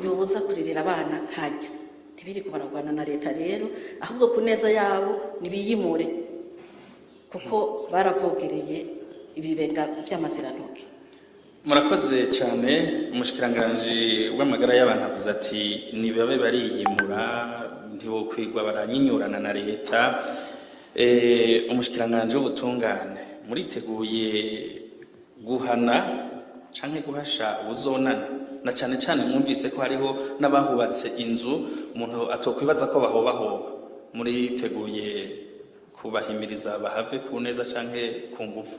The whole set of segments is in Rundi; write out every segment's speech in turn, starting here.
Yoza kuririra abana hajya ntibiriko baragwana na leta rero, ahubwo ku neza yabo nibiyimure, kuko baravogereye ibibenga vy'amazirantoke. Murakoze cyane. Umushikiranganji w'amagara y'abantu avuze ati nibabe bariyimura, ntibokwigwa baranyinyurana na leta. Umushikiranganji w'ubutungane, muriteguye guhana canke guhasha ubuzonana, na cane cane mwumvise ko hariho n'abahubatse inzu umuntu atokwibaza ko bahobahoba? Muriteguye kubahimiriza bahave ku neza canke ku nguvu?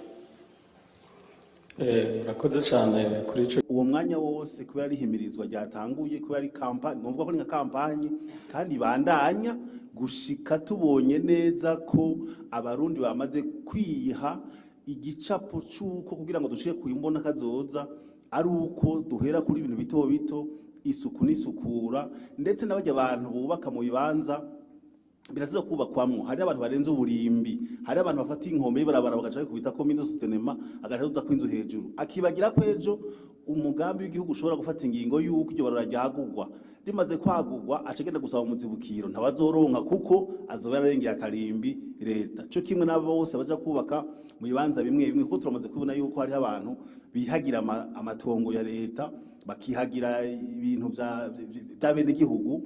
Murakoze cyane kuri ico. Uwo mwanya wose kubera ari himirizwa ryatanguye, kubera ari campagne, numva ko ni nka campagne kandi bandanya gushika tubonye neza ko Abarundi bamaze kwiha igicapo c'uko kugira ngo dushike ku imbona kazoza ari uko duhera kuri ibintu bito bito, isuku n'isukura, ndetse n'abajya abantu bubaka mu bibanza biraziza kubakwamwo. Hari abantu barenze uburimbi, hari abantu bafata inkombe y'ibarabara bagaca bikubita ko mindo sotenema, agaca aduta kw'inzu hejuru, akibagira ko ejo umugambi w'igihugu ushobora gufata ingingo y'uko iryo barabara ryagurwa. Rimaze kwagurwa, aca agenda gusaba umuzibukiro, ntabazoronka kuko azoba yararengeye akarimbi leta. Co kimwe n'abo bose baja kubaka mu bibanza bimwe bimwe, kuko turamaze kubona yuko hariho abantu bihagira amatongo ya leta, bakihagira ibintu vya bene gihugu.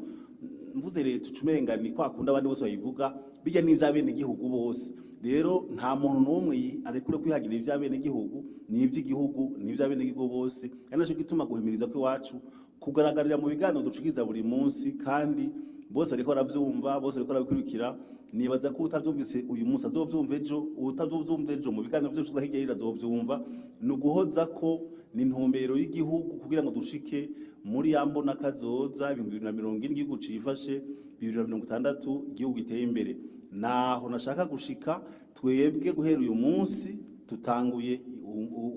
Mvuze leta ucumenga ni kwa kundi abandi bose bayivuga, bijya n'ivya bene gihugu bose. Rero nta muntu n'umwe arekure kwihagira ivya bene gihugu, ni ivy'igihugu, ni ivya bene gihugu bose. Ari naco gituma guhimiriza kw'iwacu kugaragarira mu biganiro dushikiriza buri munsi, kandi bose bariko baravyumva, bose bariko barabikurikira. Nibaza ko utavyumvise uyu munsi azovyumva ejo, utavyumva ejo mu biganiro vyose hirya y'ejo azovyumva. Ni uguhoza ko ni intumbero y'igihugu kugira ngo dushike muri ya mbona kazoza 2040 igihugu cifashe, 2060 igihugu giteye imbere. Naho nashaka gushika, twebwe guhera uyu munsi tutanguye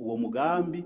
uwo mugambi.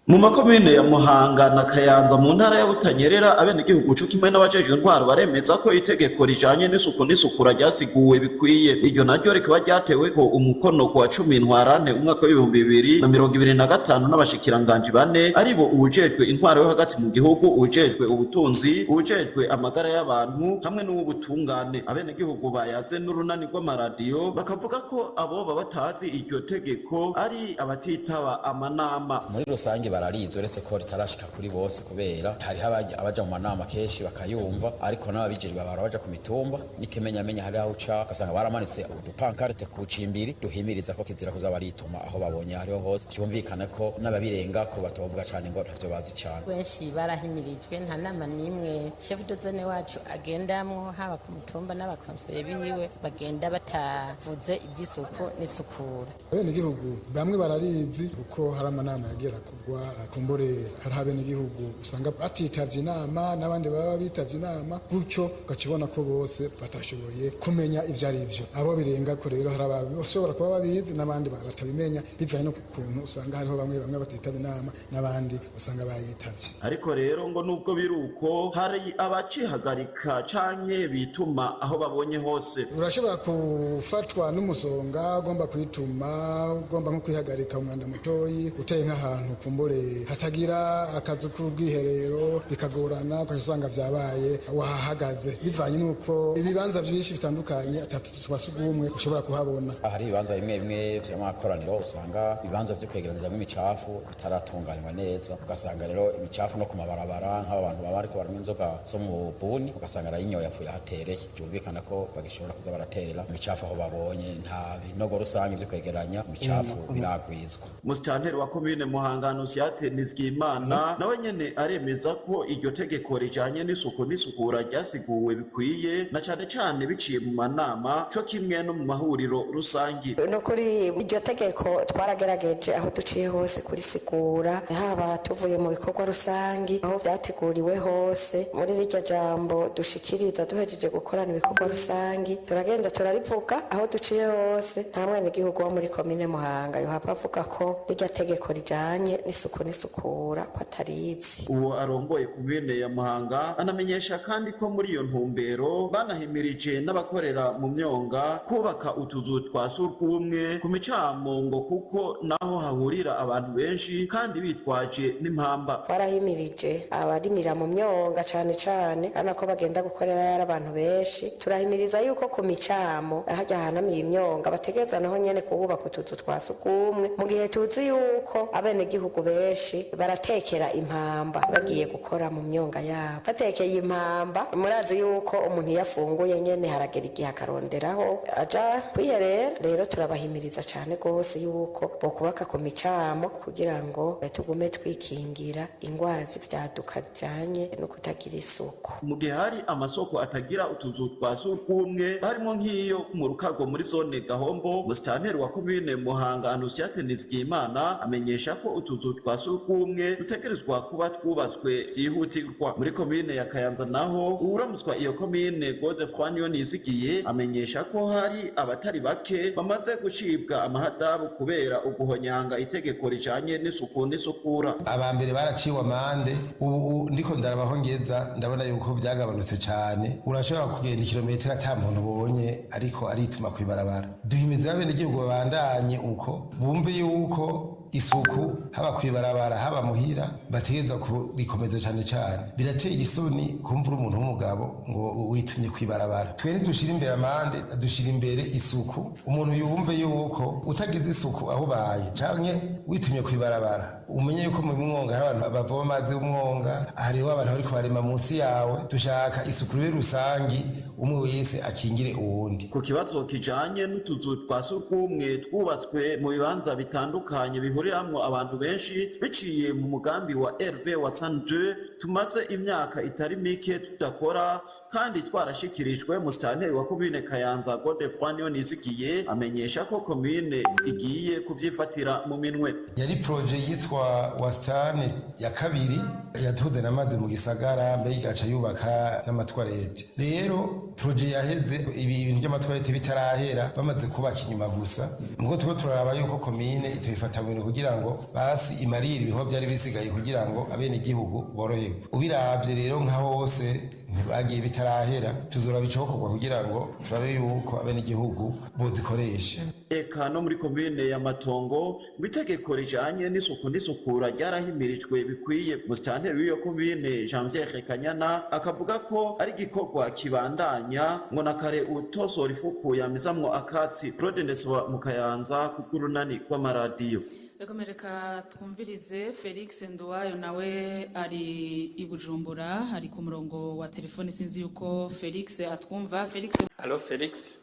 Mu makomine ya Muhanga na Kayanza mu ntara ya Butanyerera, abenegihugu co kimwe n'abajejwe intwaro baremeza ko itegeko rijanye n'isuku n'isukura ryasiguwe bikwiye. Iryo naryo rikaba ryateweko umukono ku wa 10 Ntwarante umwaka w'2025 n'abashikiranganji bane, aribo uwujejwe intwaro yo hagati mu gihugu, uwujejwe ubutunzi, uwujejwe amagara y'abantu hamwe n'uw'ubutungane. Abenegihugu bayaze n'urunani rw'amaradiyo bakavuga ko aboba batazi iryo tegeko ari abatitaba amanama. Muri rusange bararizi, uretse ko ritarashika kuri bose, kubera hariho abaja mu manama kenshi bakayumva, ariko n'ababijejwe bahora baja ku mitumba n'ikimenyamenya. Hari aho uca ugasanga baramanitse udupankarite ku cimbiri duhimiriza ko kizira kuza barituma aho babonye hariho hose. Vyumvikane ko n'ababirenga ko batovuga cane ngo ntavyo bazi cane. Benshi barahimirijwe, nta nama n'imwe chef de zone wacu agendamwo, haba ku mutumba n'abakonseye biwe, bagenda batavuze iby'isuku n'isukura. Abenegihugu bamwe bararizi kuko hari amanama yagiye arakogwa. Kumbure hari abenegihugu usanga batitavye inama n'abandi baba bitavye inama, gutyo ugaca ubona ko bose batashoboye kumenya ivyo ari vyo. Abo birenga ko rero hari abashobora kuba babizi n'abandi batabimenya, bivanye no ku kuntu usanga hariho bamwe bamwe batitaba inama n'abandi usanga bayitavye. Ariko rero ngo nubwo biri uko, hari abacihagarika canke bituma aho babonye hose. Urashobora gufatwa n'umusonga ugomba kwituma, ugomba nko kwihagarika umwanda mutoyi, uteye nk'ahantu kumbure hatagira akazu k'ubwiherero, bikagorana, ukaca usanga vyabaye wahahagaze, bivanye n'uko ibibanza vyinshi bitandukanye atatu twa sugumwe ushobora kuhabona. Hari ibibanza bimwe bimwe vy'amakoraniro usanga ibibanza vyo kwegeranizamwo imicafu bitaratunganywa neza, ugasanga rero imicafu no ku mabarabara, nk'aba bantu baba bariko baranywa inzoga zo mu buni, ugasanga arayinyoye avuye ahatereye. Byumvikana ko bagishobora kuza baraterera imicafu aho babonye, nta binogo rusange vyo kwegeranya imicafu biragwizwa. Musitanteri wa komine Muhanga, Annonciate Nizigiyimana, nawe nyene aremeza ko iryo tegeko rijanye n'isuku n'isukura ryasiguwe bikwiye, na cane cane biciye mu manama co kimwe no mu mahuriro rusangi. Nukuri iryo tegeko twaragerageje aho duciye hose kurisigura, haba tuvuye mu bikorwa rusangi, aho vyateguriwe hose. Muri rirya jambo dushikiriza duhejeje gukorana ibikorwa rusangi, turagenda turarivuga aho duciye hose. Nta mwenegihugu wo muri komine Muhanga yohava avuga ko rirya tegeko rijanye n'isuku ry'isuku n'isukura ko atarizi. Uwo arongoye komine ya Muhanga anamenyesha kandi ko muri iyo ntumbero banahimirije n'abakorera mu myonga kubaka utuzu twa surwumwe ku micamo, ngo kuko naho hahurira abantu benshi kandi bitwaje n'impamba. Twarahimirije abarimira mu myonga cane cane, urabona ko bagenda gukorera yari abantu benshi. Turahimiriza yuko ku micamo hajya ahanamiye imyonga bategereza naho nyene kuhubaka utuzu twa sugumwe, mu gihe tuzi yuko abenegihugu benshi baratekera impamba bagiye gukora mu myonga yabo. Batekeye impamba, murazi yuko umuntu iyo afunguye nyene haragera igihe akaronderaho aja kwiherera. Rero turabahimiriza cane gose yuko bokubaka ku micamo kugira ngo tugume twikingira ingwara z'ivyaduka bijanye no kutagira isuku. Mu gihe hari amasoko atagira utuzu twa surwumwe harimo nk'iyo mu Rukago muri zone Gahombo, musitanteri wa komine Muhanga Anusiate Nizigiyimana amenyesha ko utuzu twa surwumwe dutegerezwa kuba twubatswe vyihutirwa. Muri komine ya Kayanza naho uwuramutswa iyo komine Godefroid Niyonizigiye amenyesha ko hari abatari bake bamaze gucibwa amahadabu kubera uguhonyanga itegeko rijanye n'isuku n'isukura. Aba mbere baraciwe amande, ubu ndiko ndarabaho ngeza ndabona yuko byagabanutse cyane. Urashobora kugenda ikirometero ata muntu ubonye ariko arituma kwibarabara. Duhimiza abenegihugu babandanye uko bumve yuko isuku haba kwibarabara haba muhira bategeza kurikomeza cyane cyane. Birateye isoni kumva umuntu w'umugabo ngo witumye kwibarabara. Twe ntidushira imbere amande, dushira imbere isuku. Umuntu yumve yuko utagize isuku aho ubaye canke witumye kwibarabara, umenye yuko mu mwonga hari abantu bavoma amazi y'umwonga, hariho abantu bariko barima munsi yawe. Dushaka isuku rero rusangi, umwe wese akingire uwundi. Ku kibazo kijanye n'utuzu twa surwumwe twubatswe mu bibanza bitandukanye bihuriramwo abantu benshi biciye mu mugambi wa RV Watson 2 tumaze imyaka itari mike tudakora kandi twarashikirijwe, musitanteri wa komine Kayanza Godefroid Niyonizigiye amenyesha ko komine igiye kuvyifatira mu minwe. Yari proje yitwa Wastane ya kabiri yatuze n'amazi mu gisagara, mbere igaca yubaka n'amatwarete. Rero proje yaheze ibi bintu by'amatwarete bitarahera, bamaze kubaka inyuma gusa. Ngo tuba turaraba yuko komine itoyifata mu kugira ngo basi imarire ibiho byari bisigaye kugira ngo abenegihugu boroherwe. Ubiravye rero nka hose ntibagiye bitarahera, tuzora bicokorwa kugira ngo turabe yuko abenegihugu bozikoresha. Eka no muri komine ya Matongo itegeko rijanye n'isuku n'isukura ryarahimirijwe bikwiye. Musitanteri w'iyo komine Janvier Kanyana akavuga ko ari igikorwa kibandanya, ngo na kare utosora ifuku yamizamwo akatsi. Claude Ndeswa mu Kayanza ku rw'urunani rw'amaradiyo. Reka twumvirize Felix Nduwayo, nawe ari i Bujumbura, ari ku murongo wa telefone. Sinzi yuko Felix atwumva. Felix? Allo Felix.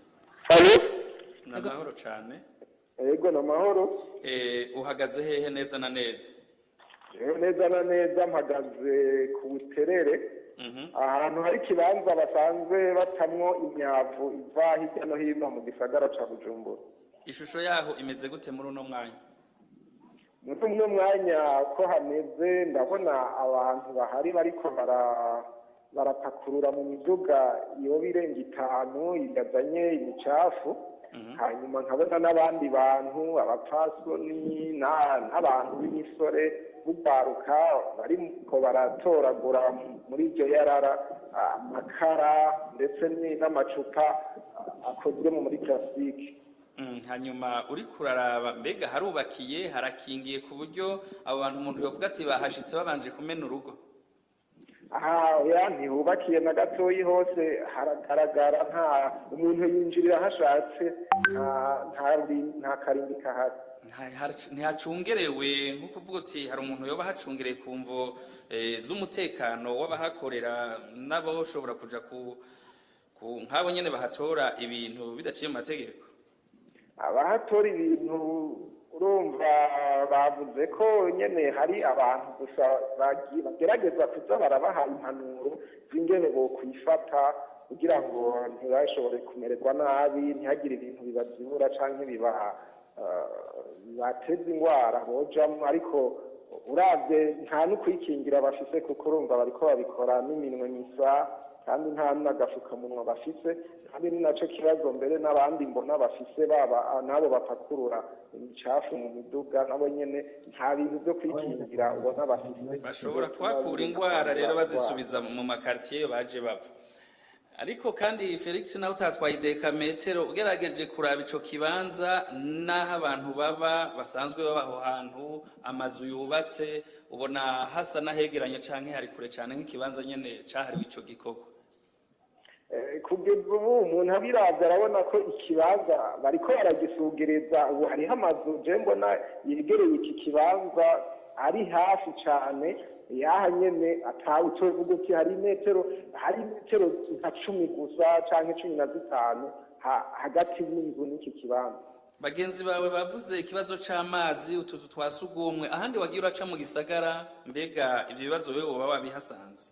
Allo. Ni amahoro cane. Ego, ni amahoro. Uhagaze hehe neza na neza? Rero neza na neza mpagaze ku Buterere, ahantu hari ikibanza basanzwe batamwo imyavu iva hirya no hino mu gisagara ca Bujumbura. Ishusho yaho imeze gute muri uno mwanya? Muri uno mwanya ko hameze, ndabona abantu bahari bariko barapakurura mu miduga yoba irenga 5 igazanye imicafu. Hanyuma nkabona n'abandi bantu, abapfasoni n'abantu b'imisore b'urwaruka bariko baratoragura muri iryo yarara amakara ndetse n'amacupa akozwe muri plastique. Hanyuma uri kuraraba, mbega harubakiye, harakingiye ku buryo abo bantu umuntu yovuga ati bahashitse babanje kumena urugo? Aha oya, ntihubakiye na gatoyi, hose haragaragara, nta umuntu yinjirira hashatse, nta karimbi kahari. Ntihacungerewe nko kuvuga uti hari umuntu yoba ahacungereye ku mvo z'umutekano w'abahakorera n'abo ushobora kuja ku nk'abo nyene bahatora ibintu bidaciye mu mategeko? Abahatora ibintu, urumva bavuze ko nyene hari abantu gusa bagerageza kuza barabaha impanuro z'ingene bokwifata kugira ngo ntibashobore kumererwa nabi, ntihagire ibintu bibavyibura canke bibateza ingwara bojamwo. Ariko uravye nta n'ukwikingira bafise, kuko urumva bariko babikora n'iminwe misa. Kandi nta n'agafukamunwa bafise. Kandi ni naco kibazo mbere n'abandi mbona bafise, baba nabo bapakurura imicafu mu miduga, nabo nyene nta bintu byo kwikingira ubona bafise. Bashobora kuhakura ingwara rero bazisubiza mu makartier baje bava. Ariko kandi Felix, nawe utatwaye idekametero, ugerageje kuraba ico kibanza n'aho abantu baba basanzwe baba, aho hantu amazu yubatse, ubona hasa n'ahegeranye canke hari kure cane nk'ikibanza nyene cahariwe ico gikorwa? Kugeza ubu umuntu abiravye arabona ko ikibanza bariko baragisugereza. Ubu hariho amazu je mbona yegereye iki kibanza ari hafi cane yaha nyene, atawutovuga uti hari metero nka 10 gusa canke 15 hagati y'inzu n'iki kibanza. Bagenzi bawe bavuze ikibazo c'amazi, utuzu twa sugumwe. Ahandi wagiye uraca mu gisagara, mbega ivyo bibazo wewe woba wabihasanze?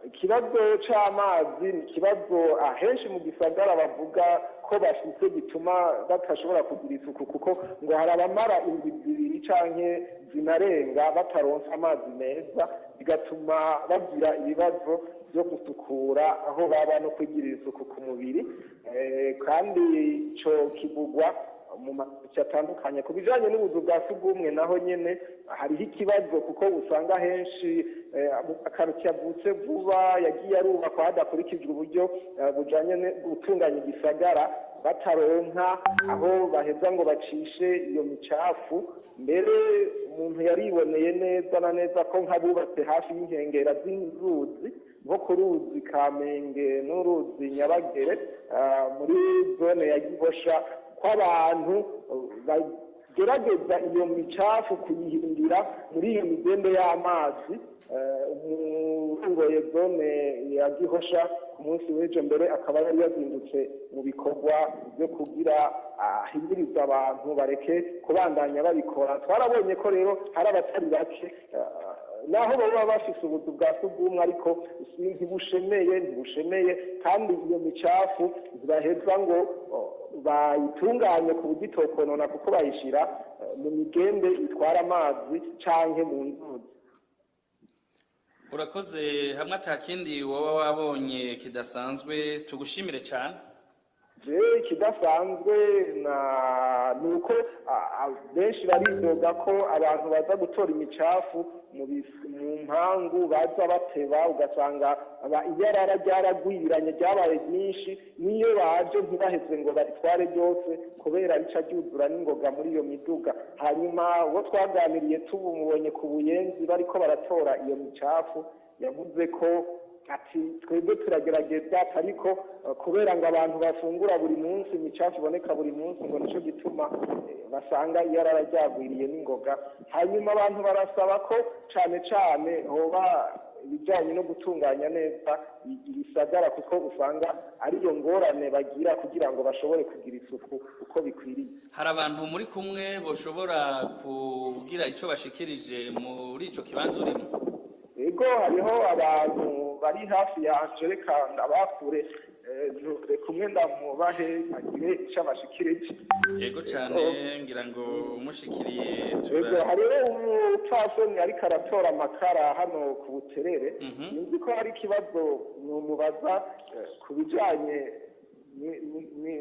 Ikibazo c'amazi ni ikibazo ahenshi mu gisagara bavuga ko bafise, gituma badashobora kugira isuku, kuko ngo hari abamara indwi 2 canke zinarenga bataronse amazi meza, bigatuma bagira ibibazo byo gusukura aho baba no kwigirira isuku ku mubiri. Kandi ico kivugwa mu mace atandukanye. Ku bijanye n'ubuzu bwa sugumwe naho nyene hariho ikibazo, kuko usanga henshi akaruki yavutse vuba yagiye arubakwa hadakurikijwe uburyo bujanye no gutunganya igisagara, bataronka aho baheza ngo bacishe iyo micafu. Mbere umuntu yariboneye neza na neza ko nk'abubatse hafi y'inkengera z'inzuzi, nko ku ruzi Kamenge n'uruzi Nyabagere, muri zone ya Gihosha, ko abantu bagerageza iyo micafu kuyihindira muri iyo migende y'amazi. Umurongoye zone ya Gihosha ku munsi w'ejo mbere akaba yari yazindutse mu bikorwa byo kugira ahimiriza abantu bareke kubandanya babikora. Twarabonye ko rero hari abatari bake, naho baba bafise ubuzu bwa sugumwe, ariko ntibushemeye, kandi iyo micafu ntibaheza ngo bayitunganye ku buryo itokonona, kuko bayishira mu migende itwara amazi canke mu nzuzi. Urakoze. Hamwe atakindi woba wabonye kidasanzwe, tugushimire cyane. Je ikidasanzwe na nuko benshi baridoga ko abantu baza gutora imicafu mu mpangu baza bateba, ugasanga iyarara ryaragwiranye, ryabaye ryinshi, niyo baje ntibaheze ngo baritware ryose kubera rica ryuzura n'ingoga muri iyo miduga. Hanyuma uwo twaganiriye tubumubonye ku Buyenzi bariko baratora iyo micafu, yavuze ko ati: "Twebwe turagerageza, ariko kubera ngo abantu bafungura buri munsi, imicafu iboneka buri munsi, ngo nico gituma basanga iyarara ryagwiriye n'ingoga." Hanyuma abantu barasaba ko cane cane hoba ibijyanye no gutunganya neza ibisagara, kuko usanga ariyo ngorane bagira kugira ngo bashobore kugira isuku uko bikwiriye. Hari abantu muri kumwe boshobora kugira ico bashikirije muri ico kibanza urimo? Ego, hariho abantu bari hafi yanje, reka ndabakure, reka umwe ndamubahe agire ico abashikirije. Yego cane, ngira ngo umushikiriye. Ego, hariho umupfasoni ariko aratora amakara hano ku Buterere. Nzi ko hari ikibazo numubaza ku bijanye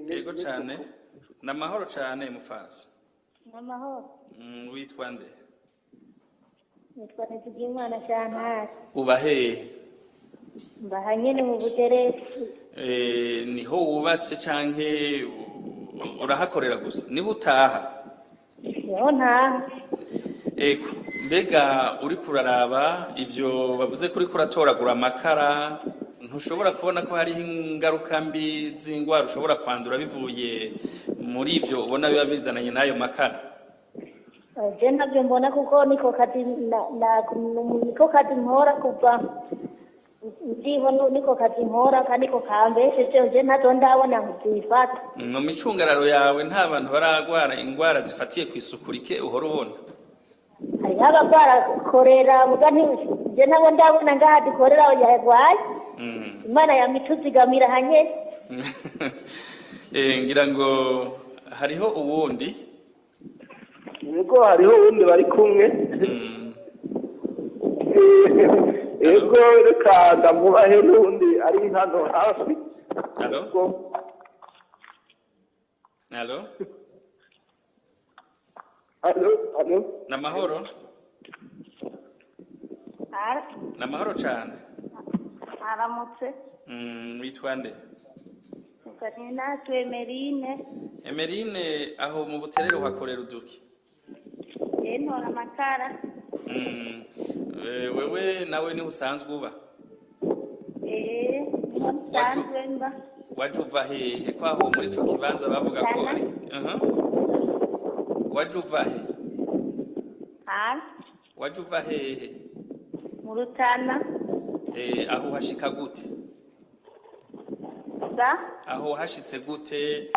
Yego cane, ni amahoro cane mufaso? N'amahoro. Witwa nde? Nitwa Nizigimana Shantari. Uba hehe? Mbaha nyene mu Buterere. Niho wubatse canke urahakorera gusa, niho utaha? Niho ntaha. Ego, mbega uriko uraraba ivyo bavuze ko uriko uratoragura amakara, ntushobora kubona ko hariho ingaruka mbi z'ingwara ushobora kwandura bivuye muri ivyo ubona biba bizananye n'ayo makara? Je ntabyo mbona, kuko niko kazi nkora kuva ndiho, niko kazi nkora kandi niko kambeshejeho. Je ntabyo ndabona nzifata. Mu micungararo yawe nta bantu baragwara ingwara zifatiye ku isuku rike uhora ubona? Hariho abagwara korera, muga je ntabwo ndabona ngaha dukorera yarwaye. Imana yamituzigamira hanye. Ngira ngo hariho uwundi. Yego, hariho uwundi bari kumwe. Ego, reka ndamubahe n'undi ari hano hafi. Allo? Allo? Allo, allo. Namahoro? Namahoro cyane. Aramutse. Witwa nde? Natwe Emerine. Emerine, aho mu Buterere uhakorera uduki? Ntora amakara. Wewe nawe niho usanzwe uba? Eh, niho nsanzwe mba. Waje uva hehe kwaho muri ico kibanza bavuga ko ari? Waje uva he? Waje uva hehe? Mu Rutana. Aho uhashika gute? Aho wahashitse gute?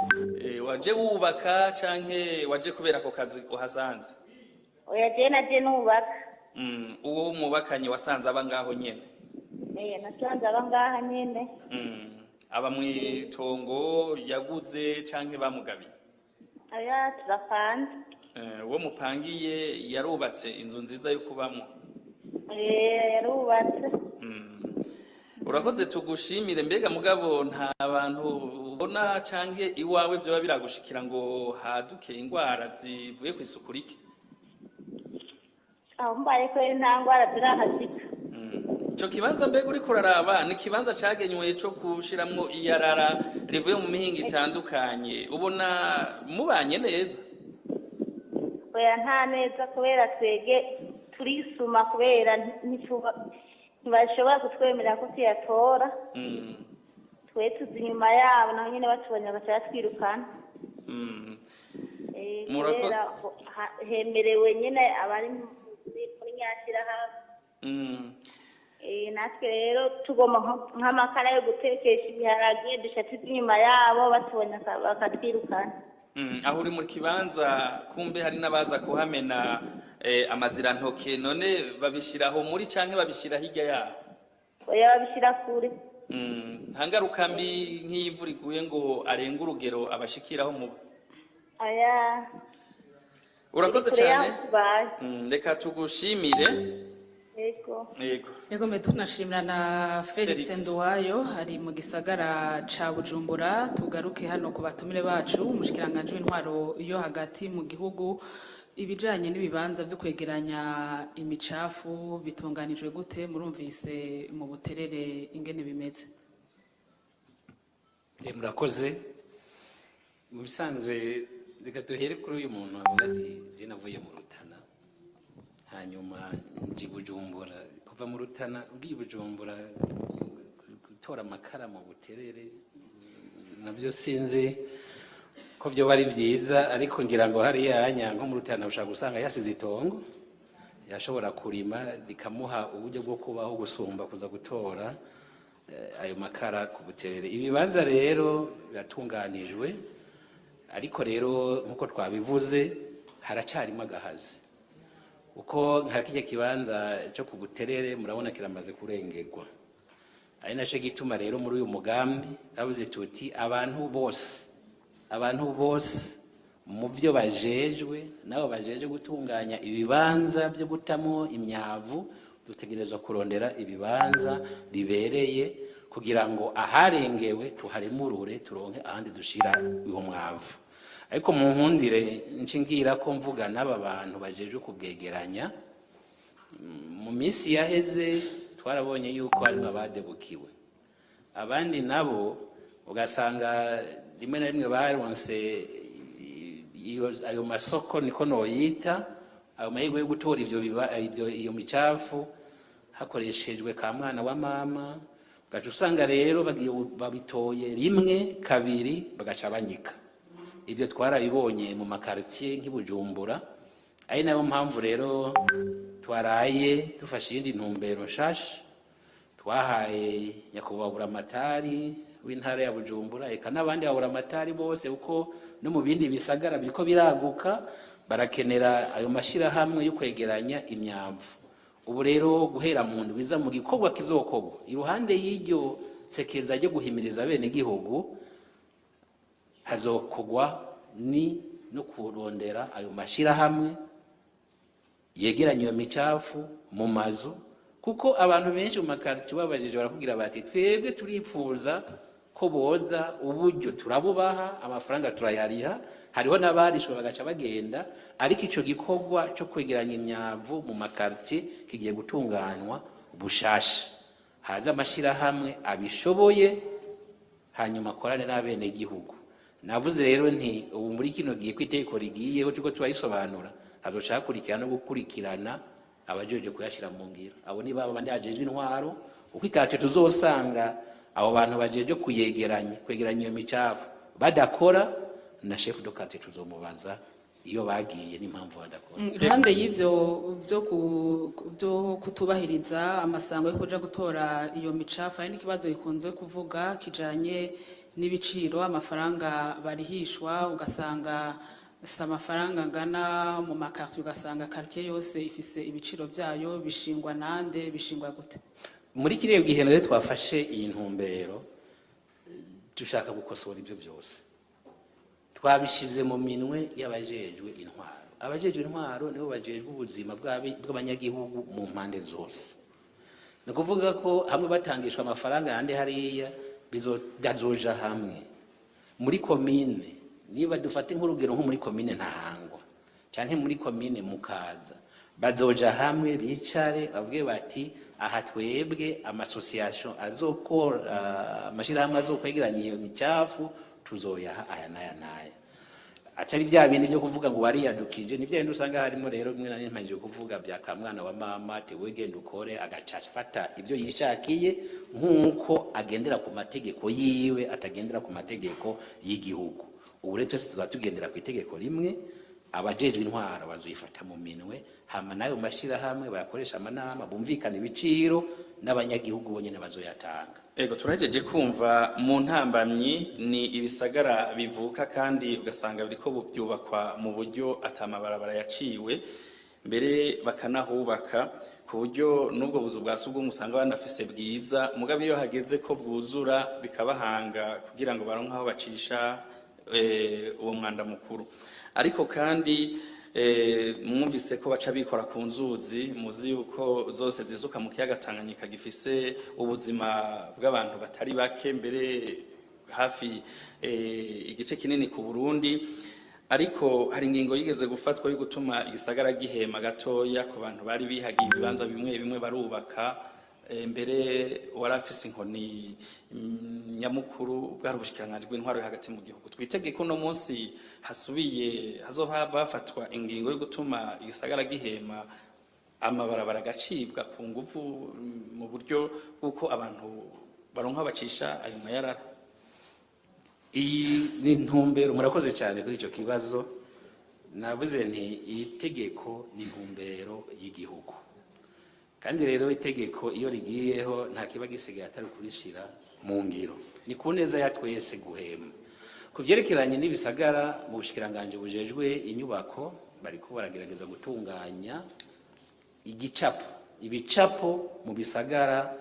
Waje wubaka canke waje kubera ako kazi uhasanze? Oya, je naje nubaka. Uwo mubakanye wasanze aba ngaho nyene? Nasanze aba ngaha nyene. Aba mw'itongo yaguze canke bamugabiye? Oya, turapanze. Uwo mupangiye yarubatse inzu nziza yo kubamwo? Yarubatse. Urakoze, tugushimire. Mbega mugabo nta bantu ubona canke iwawe vyoba biragushikira ngo haduke ingwara zivuye kw'isuku rike? Aho mbaye ko nta ngwara zirahashika. Ico kibanza mbega uriko uraraba ni ikibanza cagenywe co gushiramwo iyarara rivuye mu mihingo itandukanye, ubona mubanye neza? Oya, nta neza, kubera twege turisuma, kubera ntibashobora kutwemerera ko tuyatora. Twe tuzi inyuma yabo, naho nyine batubonye bagaca batwirukana. Kubera hemerewe nyine abari muri nyashyirahamwe. Natwe rero tugomba nk'amakara yo gutekesha ibiharage, duca tuzi inyuma yabo, batubonye bakatwirukana. Aho uri mu kibanza kumbe hari n'abaza kuhamena amazirantoke, none babishiraho muri canke babishira hirya yaho? Oya, babishira kure. Nta ngaruka mbi nk'iy'imvura iguye ngo arenge urugero abashikiraho muba? Oya. Urakoze cyane, reka tugushimire. Yego. Yego. Yego, me tunashimira na Felix Nduwayo ari mu gisagara ca Bujumbura. Tugaruke hano ku batumire bacu. Umushikiranganje w'intwaro yo hagati mu gihugu, ibijanye n'ibibanza vyo kwegeranya imicafu bitunganijwe gute? Murumvise mu Buterere ingene bimeze. Murakoze. Mu bisanzwe reka duhere kuri uyu muntu avuga ati je navuye mu Rutana hanyuma nji Bujumbura. Kuva mu Rutana ugiye Bujumbura gutora amakara mu Buterere nabyo sinzi ko byo bari byiza, ariko ngira ngo hariya nko mu Rutana ushaka gusanga yasize itongo yashobora kurima rikamuha uburyo bwo kubaho gusumba kuza gutora ayo makara ku Buterere. Ibibanza rero biratunganijwe, ariko rero nkuko twabivuze haracarimo agahazi, uko nka kijya kibanza cyo ku Buterere murabona kiramaze kurengerwa. Ari nacyo gituma rero muri uyu mugambi twavuze tuti abantu bose mu byo bajejwe nabo bajeje gutunganya ibibanza byo gutamo imyavu, dutegerezwa kurondera ibibanza bibereye kugira ngo aharengewe tuharemurure turonke ahandi dushira uwo mwavu. Ariko mu nkundire nshingira ko mvuga n'aba bantu bajeje kubwegeranya, mu minsi yaheze twarabonye yuko harimo abadebukiwe, abandi nabo ugasanga rimwe na rimwe baronse ayo masoko, niko noyita, ayo mahirwe yo gutora ivyo iyo micafu hakoreshejwe ka mwana wa mama, ugaca usanga rero babitoye rimwe kabiri bagaca banyika. Ibyo twarabibonye mu makartier nk'ibujumbura. Ari nayo mpamvu rero twaraye dufashe iyindi ntumbero nshasha, twahaye nyakubahwa Buramatari w'intara ya Bujumbura eka n'abandi baburamatari bose, kuko no mu bindi bisagara biriko biraguka barakenera ayo mashirahamwe yo kwegeranya imyavu. Ubu rero guhera mu ndwi iza mu gikorwa kizokorwa iruhande y'iryo sekeza ryo guhimiriza bene gihugu, hazokogwa ni no kurondera ayo mashirahamwe yegeranya iyo micafu mu mazu, Kuko abantu benshi mu makartier babajije, barakubwira bati: "Twebwe turipfuza ko boza, uburyo turabubaha, amafaranga turayariha." Hariho n'abarishwe bagaca bagenda. Ariko ico gikorwa co kwegeranya imyavu mu makartier kigiye gutunganywa bushasha, haza amashirahamwe abishoboye, hanyuma akorane n'abenegihugu. Navuze rero nti ubu muri kino gihe ko itegeko rigiyeho, turiko turayisobanura, hazoca hakurikirana no gukurikirana abajejwe kuyashira mu ngiro. Abo ni baba bandi bajejwe intwaro. Uko ikace tuzosanga abo bantu bajejwe kuyegeranya, kwegeranya iyo micafu badakora, na chef de quartier tuzomubaza iyo bagiye n'impamvu badakora. Iruhande y'ivyo byo kutubahiriza amasango yo kuja gutora iyo micafu, hari n'ikibazo gikunze kuvuga kijanye n'ibiciro, amafaranga barihishwa. Ugasanga si amafaranga angana mu makartier, ugasanga quartier yose ifise ibiciro byayo. Bishingwa nande? Bishingwa gute? Muri kiriya gihe rero twafashe iyi ntumbero, dushaka gukosora ibyo byose, twabishize mu minwe y'abajejwe intwaro. Abajejwe intwaro nibo bajejwe ubuzima bw'abanyagihugu mu mpande zose. Ni ukuvuga ko hamwe batangishwa amafaranga yandi hariya, bizoja hamwe muri komine. Niba dufate nk'urugero nko muri komine Ntahangwa canke muri komine Mukaza, bazoja hamwe, bicare, bavuge bati: "Aha twebwe amasosiyasiyo azokora, amashirahamwe azokwegeranya iyo micafu, tuzoyaha aya n'aya n'aya." Atari bya bindi byo kuvuga ngo wariyadukije. Ni bya bindi usanga harimo rero bimwe nari mpangije kuvuga bya kamwana wa mama, ati we genda ukore, agacaca afata ibyo yishakiye, nk'uko agendera ku mategeko yiwe, atagendera ku mategeko y'igihugu. Ubu rero twese tuzaba tugendera ku itegeko rimwe. Abajejwe intwaro bazoyifata mu minwe, hama nayo mashirahamwe bayakoresha amanama, bumvikana ibiciro n'abanyagihugu bonyene bazoyatanga. Ego, turahejeje kumva mu ntambamyi ni ibisagara bivuka kandi ugasanga biriko byubakwa mu buryo atamabarabara yaciwe, mbere bakanahubaka ku buryo n'ubwo buzu bwa sugumwe usanga banafise bwiza, mugabo iyo hageze ko bwuzura bikabahanga kugira ngo baronke aho bacisha uwo mwanda mukuru. Ariko kandi mwumvise ko baca bikora ku nzuzi, muzi yuko zose zisuka mu kiyaga Tanganyika gifise ubuzima bw'abantu batari bake, mbere hafi igice kinini ku Burundi. Ariko hari ingingo yigeze gufatwa yo gutuma igisagara gihema gatoya ku bantu bari bihagiye ibibanza bimwe bimwe barubaka. Mbere warafise inkoni nyamukuru bwari ubushikiranganji bw'intwaro yo hagati mu gihugu. Twitege ko uno munsi hasubiye hazohava hafatwa ingingo yo gutuma igisagara gihema, amabarabara agacibwa ku nguvu, mu buryo bw'uko abantu baronka bacisha ayo mayarara. Iyi ni intumbero. Murakoze cyane kuri icyo kibazo. Navuze nti iyi tegeko ni intumbero y'igihugu, kandi rero itegeko iyo rigiyeho nta kiba gisigaye atari kurishira mu ngiro. Ni ku neza ya twese guhema. Ku byerekeranye n'ibisagara, mu bushikiranganji bujejwe inyubako bariko baragerageza gutunganya igicapo, ibicapo mu bisagara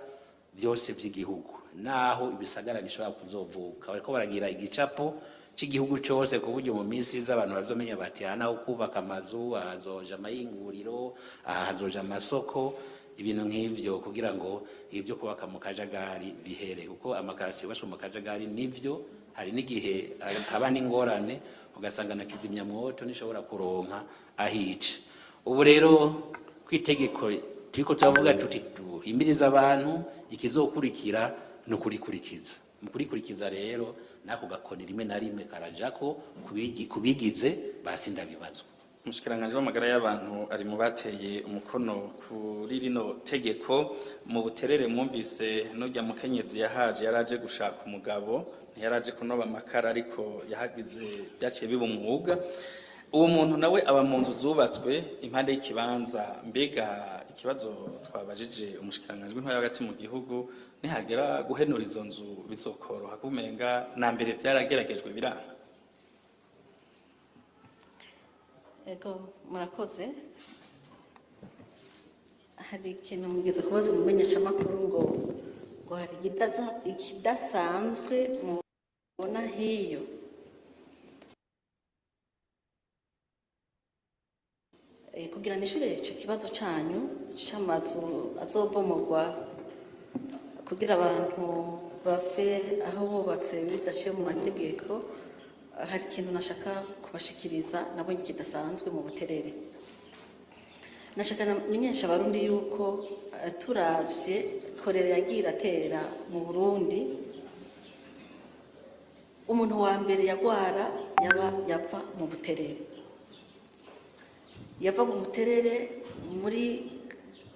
byose by'igihugu, naho ibisagara bishobora kuzovuka. Bariko baragira igicapo cy'igihugu cyose, ku buryo mu minsi iza abantu bazomenya bati: "Aha naho kubaka amazu, aha hazoja amayinguriro, aha hazoja amasoko," ibintu nk'ivyo, kugira ngo ibyo kubaka mu kajagari bihere. Kuko amakaratiye yubatswe mu kajagari, nivyo, hari n'igihe haba n'ingorane, ugasanga na kizimyamwoto ntishobora kuronka ahica. Ubu rero kw'itegeko turiko turavuga tuti duhimiriza abantu, ikizokurikira ni ukurikurikiza. Mu kurikurikiza rero, nako gakoni rimwe na rimwe karajako kubigize basi ndabibazwa. Umushikiranganji w'amagara y'abantu ari mu bateye umukono kuri rino tegeko. Mu Buterere mwumvise n'urya mukenyezi yahaje, yaraje gushaka umugabo, ntiyaraje kunoba amakara, ariko yahagize byaciye biba umwuga. Uwo muntu nawe aba mu nzu zubatswe impande y'ikibanza. Mbega ikibazo twabajije umushikiranganji w'intwaro hagati mu gihugu, nihagera guhenura izo nzu bizokoroha? Kumenga na mbere byarageragejwe biranga. Ego, murakoze. Hari ikintu mwigeze kubaza umumenyeshamakuru ngo hari ikidasanzwe mubona hiyo. Kugira nishure ico kibazo canyu c'amazu azobomorwa kugira abantu bave aho bubatse bidaciye mu mategeko, hari ikintu nashaka kubashikiriza nabonye kidasanzwe mu Buterere. Nashaka namenyesha Abarundi yuko turavye korera yagiye iratera mu Burundi, umuntu wa mbere yagwara yaba yapfa mu Buterere, yava mu Buterere, muri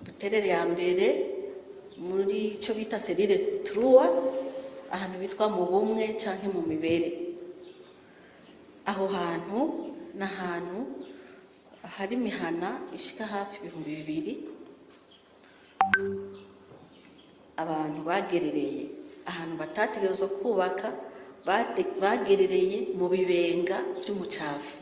Buterere ya mbere, muri ico bita cellule trois, ahantu bitwa mu Bumwe canke mu Mibere. Aho hantu n'ahantu hari imihana ishika hafi 2000, abantu bagerereye ahantu batategerezwa kubaka, bagerereye mu bibenga vy'umucafu,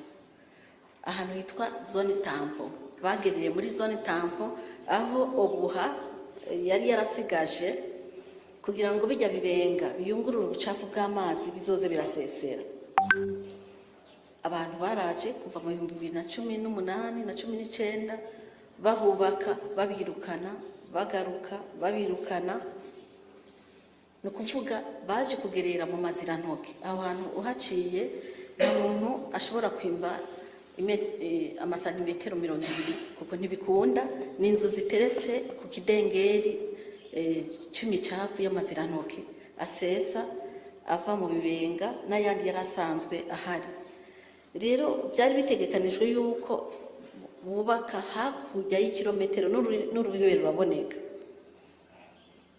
ahantu hitwa zone tampon. Bagerereye muri zone tampon aho OBUHA yari yarasigaje kugira ngo bijya bibenga biyungurure ubucafu bw'amazi bizoze birasesera. Abantu baraje kuva mu 2018 na 19 bahubaka, babirukana, bagaruka, babirukana. Ni ukuvuga baje kugerera mu mazirantoke. Aho hantu uhaciye, nta muntu ashobora kwimba amasantimetero 20, kuko ntibikunda. Ni inzu ziteretse ku kidengeri c'imicafu y'amazirantoke asesa ava mu bibenga n'ayandi yari asanzwe ahari. Rero byari bitegekanijwe yuko bubaka hakurya y'ikirometero n'urubibe ruraboneka,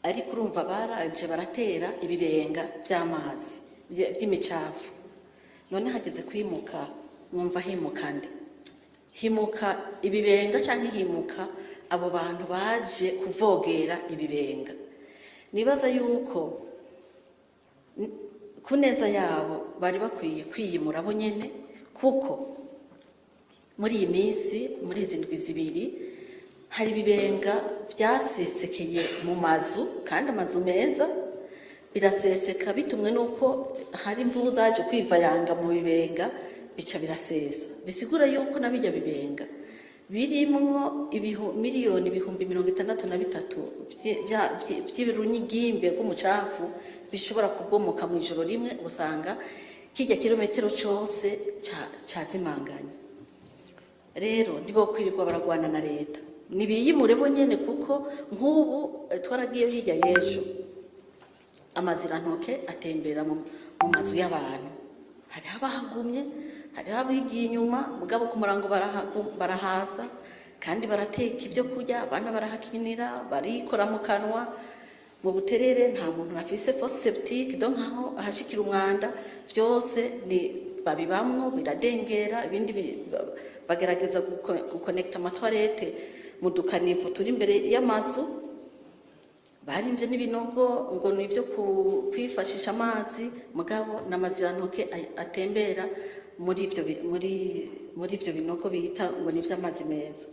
ariko urumva baraje baratera ibibenga by'amazi by'imicafu. None hageze kwimuka, mwumva himuka nde? Himuka ibibenga cyangwa himuka abo bantu baje kuvogera ibibenga? Nibaza yuko ku neza yabo bari bakwiye kwiyimura bo nyene, kuko muri iyi minsi, muri izi ndwi 2, hari ibibenga byasesekeye mu mazu, kandi amazu meza, biraseseka bitumwe n'uko hari imvubu zaje kwivayanga mu bibenga, bica birasesa. Bisigura yuko na bijya bibenga birimwo miliyoni 63,000 vy'ibirunyigimbe bw'umucafu bishobora kubomoka mu ijoro rimwe, usanga kijya kilometero cose cazimanganye. Rero ntibokwirirwa baragwana na leta, nibiyimure bo nyene, kuko nk'ubu twaragiye hirya y'ejo, amazirantoke atembera mu mazu y'abantu. Hariho abahagumye, hariho abigiye inyuma, mugabo ku murango barahaza kandi barateka ibyo kurya, abana barahakinira, barikora mu kanwa. Mu Buterere nta muntu afise fosse septique, donc aho ahashikira umwanda vyose ni babibamwo, biradengera. Ibindi bagerageza gukonekta amatoilette mu dukanivo turi imbere y'amazu, barimvye n'ibinogo ngo ni ibyo kwifashisha amazi, mugabo n'amazirantoke atembera muri ivyo muri ivyo binogo bita ngo ni ivy'amazi meza.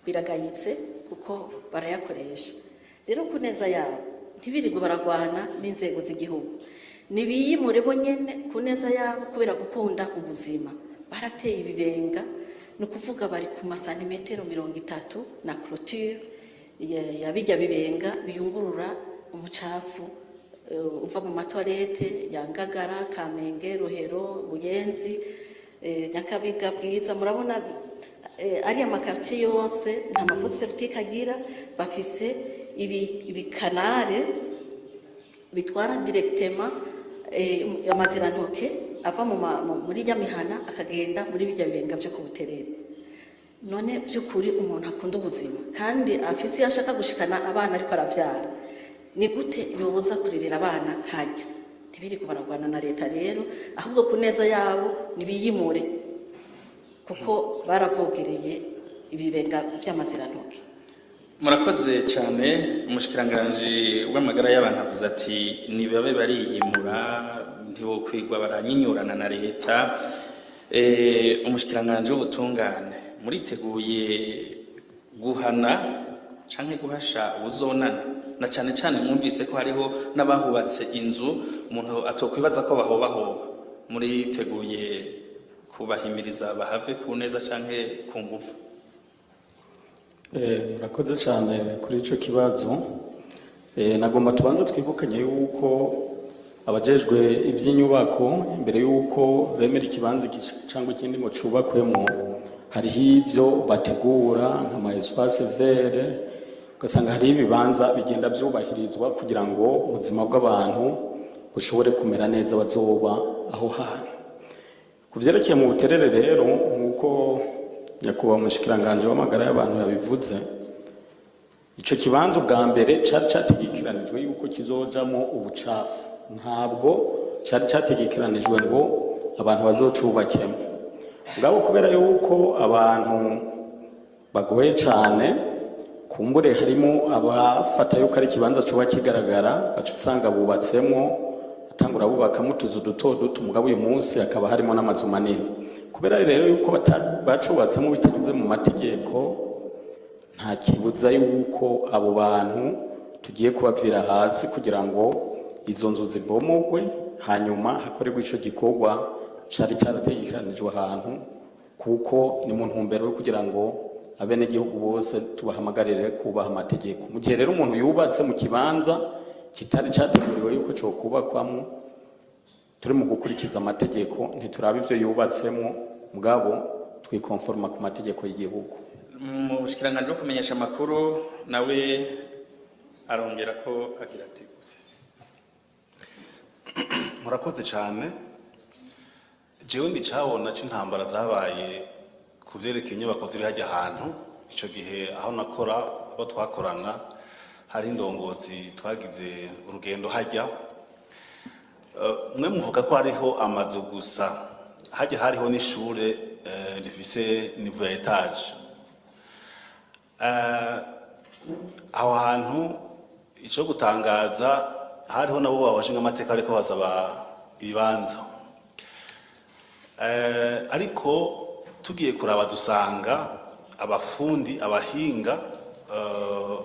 Biragayitse kuko barayakoresha. Rero ku neza yabo ntibirirwe baragwana n'inzego z'igihugu, nibiyimure bo nyene ku neza yabo, kubera gukunda ubuzima. Barateye ibibenga, ni ukuvuga bari ku masantimetero 30 na clôture ya bijya bibenga biyungurura umucafu uva mu matoilette ya Ngagara, Kamenge, Rohero, Buyenzi, Nyakabiga, Bwiza. Murabona ariya makartier yose nta mafosse septique agira, bafise ibikanare bitwara directement amazirantoke ava muri rya mihana akagenda muri bijya bibenga byo ku Buterere. None by'ukuri umuntu akunda ubuzima kandi afise iyo ashaka gushikana abana ariko aravyara, ni gute yoboza kuririra abana hajya? Ntibiriko baragwana na leta rero, ahubwo ku neza yabo nibiyimure, kuko baravogereye ibibenga vy'amazirantoke. Murakoze cyane. Umushikiranganji w'amagara y'abantu avuze ati nibabe bariyimura, ntibokwirwa baranyinyurana na leta. Umushikiranganji w'ubutungane, muriteguye guhana canke guhasha ubuzonana, na cane cane mwumvise ko hariho n'abahubatse inzu umuntu atokwibaza ko bahobahoba? Muriteguye kubahimiriza bahave ku neza canke ku nguvu? Murakoze cyane kuri ico kibazo. Nagomba tubanze twibukanye yuko abajejwe iby'inyubako, imbere yuko bemera ikibanza iki cyangwa ikindi ngo cubakwemo, hariho ibyo bategura nk'ama espace vert, ugasanga hariho ibibanza bigenda byubahirizwa kugira ngo ubuzima bw'abantu bushobore kumera neza bazoba aho hantu. Ku vyerekeye mu Buterere rero, nk'uko nyakubahwa umushikiranganji w'amagara y'abantu yabivuze, ico kibanza ubwa mbere cari categekeranijwe yuko kizojamwo ubucafu, ntabwo cari categekeranijwe ngo abantu bazocubakemo. Mugabo kubera yuko abantu bagoye cane, kumbure harimo abafata yuko ari ikibanza coba kigaragara, gaca usanga bubatsemo, atangura bubakamo utuzu duto duto. Mugabo uyu munsi hakaba harimo n'amazu manini. Kubera rero yuko bacubatsemo bitanyuze mu mategeko, nta kibuza yuko abo bantu tugiye kubavira hasi kugira ngo izo nzu zibomogwe, hanyuma hakorerwe ico gikorwa cari cyarategekanijwe ahantu, kuko ni mu ntumbero yo kugira ngo abenegihugu bose tubahamagarire kubaha amategeko. Mu gihe rero umuntu yubatse mu kibanza kitari categuriwe yuko cokubakwamo, turi mu gukurikiza amategeko, ntituraba ivyo yubatsemo, mugabo twikonforma ku mategeko y'igihugu. Mu bushikiranganji bwo kumenyesha amakuru nawe arongera ko agira ati gute? Murakoze cyane. Jewe ndicabona c'intambara zabaye ku vyerekeye inyubako ziri hajya ahantu. Ico gihe aho nakora, aho twakorana, hari indongozi, twagize urugendo hajya. Mwe muvuga ko hariho amazu gusa, hajya hariho n'ishure rifise niveau ya étage. Aho hantu ico gutangaza, hariho nabo babashinga amateka ariko basaba ibibanza. Ariko tugiye kuraba dusanga abafundi, abahinga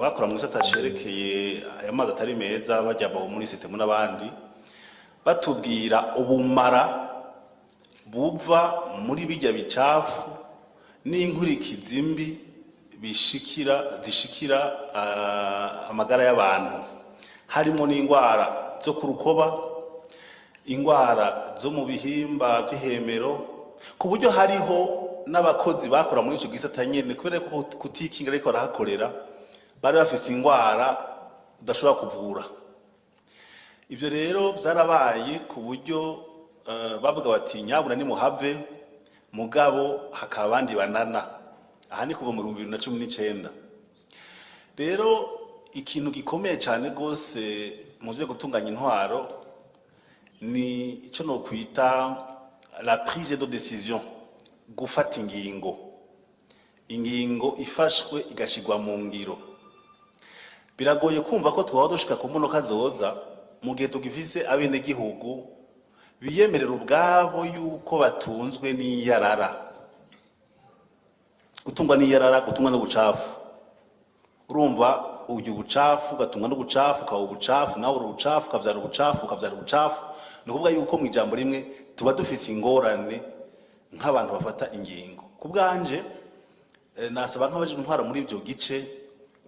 bakora mu gisata cerekeye aya mazi atari meza, bajya muri sitemu n'abandi, batubwira ubumara buva muri bijya bicafu n'inkurikizi mbi bishikira zishikira amagara y'abantu, harimo n'indwara zo ku rukoba, indwara zo mu bihimba by'ihemero, ku buryo hariho n'abakozi bakora muri icyo gisata nyene, kubera ko kutikinga ariko barahakorera, bari bafise indwara udashobora kuvura. Ibyo rero byarabaye ku buryo bavuga bati: "Nyabuna nimuhave," mugabo hakaba abandi banana. Aha ni kuva mu 2019. Rero ikintu gikomeye cyane rwose mu byo gutunganya intwaro ni icyo nokwita la prise de décision, gufata ingingo, ingingo ifashwe igashyirwa mu ngiro. Biragoye kumva ko twaba dushika ku monoka zoza mu gihe tugifise abenegihugu biyemerera ubwabo yuko batunzwe n'iyarara, gutungwa n'iyarara, gutungwa n'ubucafu. Urumva, urya ubucafu, ugatungwa n'ubucafu, ukaba ubucafu, nawe uri ubucafu, ukavyara ubucafu, ukavyara ubucafu. Ni ukuvuga yuko mu ijambo rimwe tuba dufise ingorane nk'abantu bafata ingingo. Ku bwanje nasaba nk'abajejwe intwaro muri ibyo gice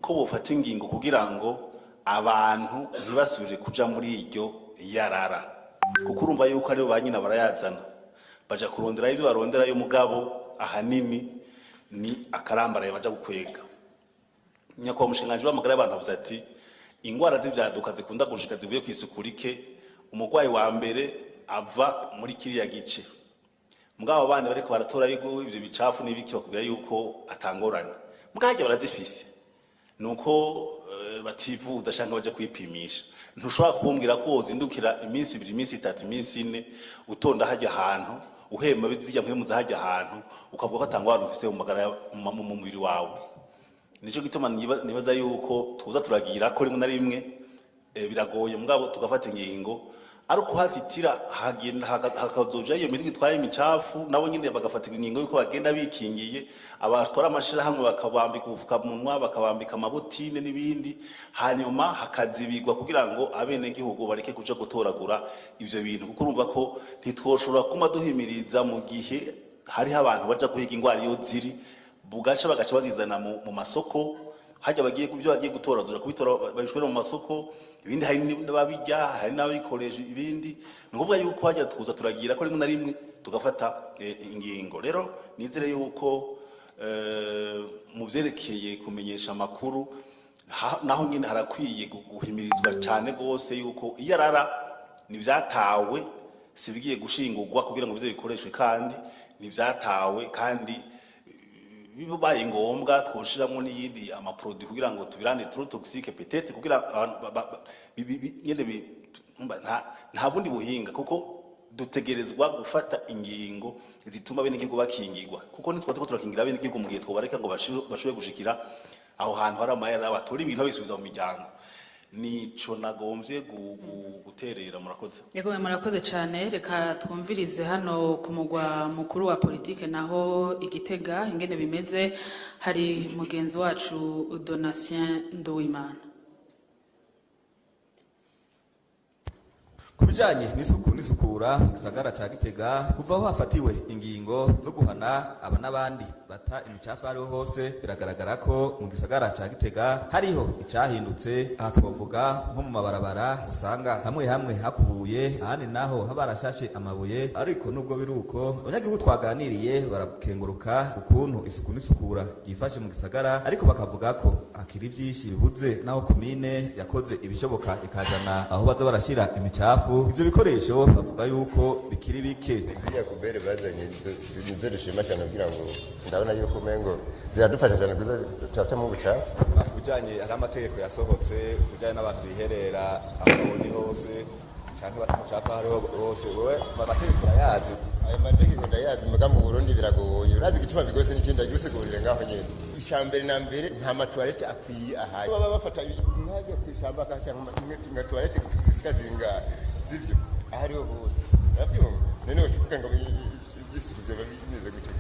ko bofata ingingo kugira ngo abantu ntibasubire kuja muri iryo yarara, kuko urumva yuko aribo ba nyina barayazana, baja kurondera ibyo baronderayo, mugabo ahanini ni akarambaraye baja gukwega. Nyakubahwa umushinganji w'amagara y'abantu avuze ati ingwara z'ivyaduka zikunda gushika zivuye kw'isuku rike, umurwayi wa mbere ava muri kiriya gice. Mugabo abandi bariko baratora yuko ivyo bicafu n'ibiki bakubwira yuko atangorane, mugabo barazifise, nuko bativuza canke baje kwipimisha. Ntushobora kumbwira ko wozindukira iminsi 2, iminsi 3, iminsi 4 utonda hajya ahantu, uhema bizijya mpemu hajya ahantu, ukavuga ko atangorane ufise mu magara, mu mubiri wawe. Nico gituma nibaza yuko tuza turagira ko rimwe na rimwe biragoye, mugabo tugafata ingingo ari ukuhatitira, hagenda hakazoja iyo miduga itwaye imicafu, nabo nyine bagafatirwa ingingo yuko bagenda bikingiye, abatwara amashirahamwe bakabambika ubufukamunwa, bakabambika amabotine n'ibindi, hanyuma hakazibigwa kugira ngo abenegihugu bareke kuja gutoragura ivyo bintu, kuko urumva ko ntitwoshobora kuma duhimiriza mu gihe hariho abantu baja guhiga ingwara iyo ziri. Bugaca bagaca bazizana mu masoko hajya bagiye ibyo bagiye gutora tuja kubitora babishora mu masoko, ibindi hari n'ababijya, hari n'ababikoresha ibindi. Ni ukuvuga yuko hajya tuza turagira ko rimwe na rimwe tugafata ingingo. Rero nizere yuko mu vyerekeye kumenyesha amakuru naho nyine harakwiye guhimirizwa cyane rwose yuko iyo arara ntibyatawe, si bigiye gushingurwa kugira ngo bize bikoreshwe, kandi ntibyatawe, kandi bibaye ngombwa twoshiramo n'iyindi ama produits kugira ngo tubirande trop toxique peut-être, kugira abantu nyene umva, nta bundi buhinga, kuko dutegerezwa gufata ingingo zituma bene igihugu bakingirwa, kuko nitwa turiko turakingira bene igihugu mu gihe twobareka ngo bashobore gushikira aho hantu hari amayera, batora ibintu babisubiza mu miryango. Nico nagomvye guterera. Murakoze. Yego, murakoze cyane. Reka twumvirize hano ku mugwa mukuru wa politike naho igitega ingene bimeze. Hari mugenzi wacu Donatien Nduwimana. Ku bijanye n'isuku n'isukura mu gisagara ca Gitega, kuva aho hafatiwe ingingo zo guhana aba n'abandi bata imicafu ariho hose, biragaragara ko mu gisagara ca Gitega hariho icyahindutse. Aha twovuga nko mu mabarabara, usanga hamwe hamwe hakubuye, ahandi naho habarashashe amabuye. Ariko nubwo biri uko, abanyagihugu twaganiriye barakenguruka ukuntu isuku n'isukura ryifashe mu gisagara, ariko bakavuga ko hakiri vyinshi bibuze. Naho komine yakoze ibishoboka ikazana aho baza barashira imicafu, ivyo bikoresho bavuga yuko bikiri bike. Ziriya poubelles bazanye nizo dushima cyane, kugira ngo ndabona yuko umengo ziradufasha cyane kuza turatamo ubucafu. Ku bijanye, hari amategeko yasohotse ku bijanye n'abantu biherera aho babonye hose canke bata umucafu aho ariho hose. Wewe amategeko urayazi? Ayo mategeko ndayazi, muga mu Burundi biragoye. Urazi igituma bigose n'ikindi, ndagigusigurire ngaho nyene. Icambere na mbere, nta ma toilettes akwiye ahari. Baba bafata nkajya kw'ishamba akahashira nka toilette zisika zingahe sivyo aho ariho hose, uravyumva? None wocuvuga ngo isuku vyoba bimeze gute?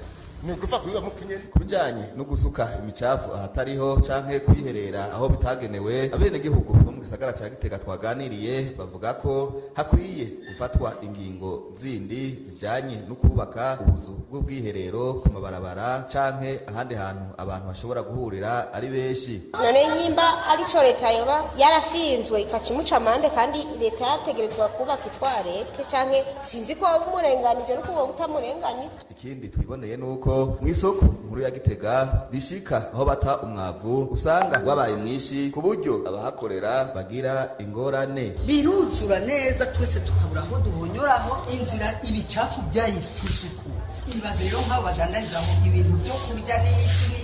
Ni ukuva kubiba mukunyene. Ku bijanye no gusuka imicafu ahatariho canke kwiherera aho bitagenewe, abenegihugu bo mu gisagara ca Gitega twaganiriye bavuga ko hakwiye gufatwa ingingo zindi zijanye no kubaka ubuzu bw'ubwiherero ku mabarabara canke ahandi hantu abantu bashobora guhurira ari benshi. None nyimba arico leta yoba yarashinzwe ikaca imuca amande, kandi leta yategerezwa kubaka i toilette, canke sinzi ko woba umurenganije nuko woba utamurenganije. Ikindi twiboneye nuko mw'isoko nkuru ya Gitega bishika aho bata umwavu usanga wabaye mwinshi, ku buryo abahakorera bagira ingorane. Biruzura neza, twese tukabura aho duhonyoraho, inzira ibicafu byayifuse uku. Ibaze rero nk'abo badandarizaho ibintu byo kurya n'iki.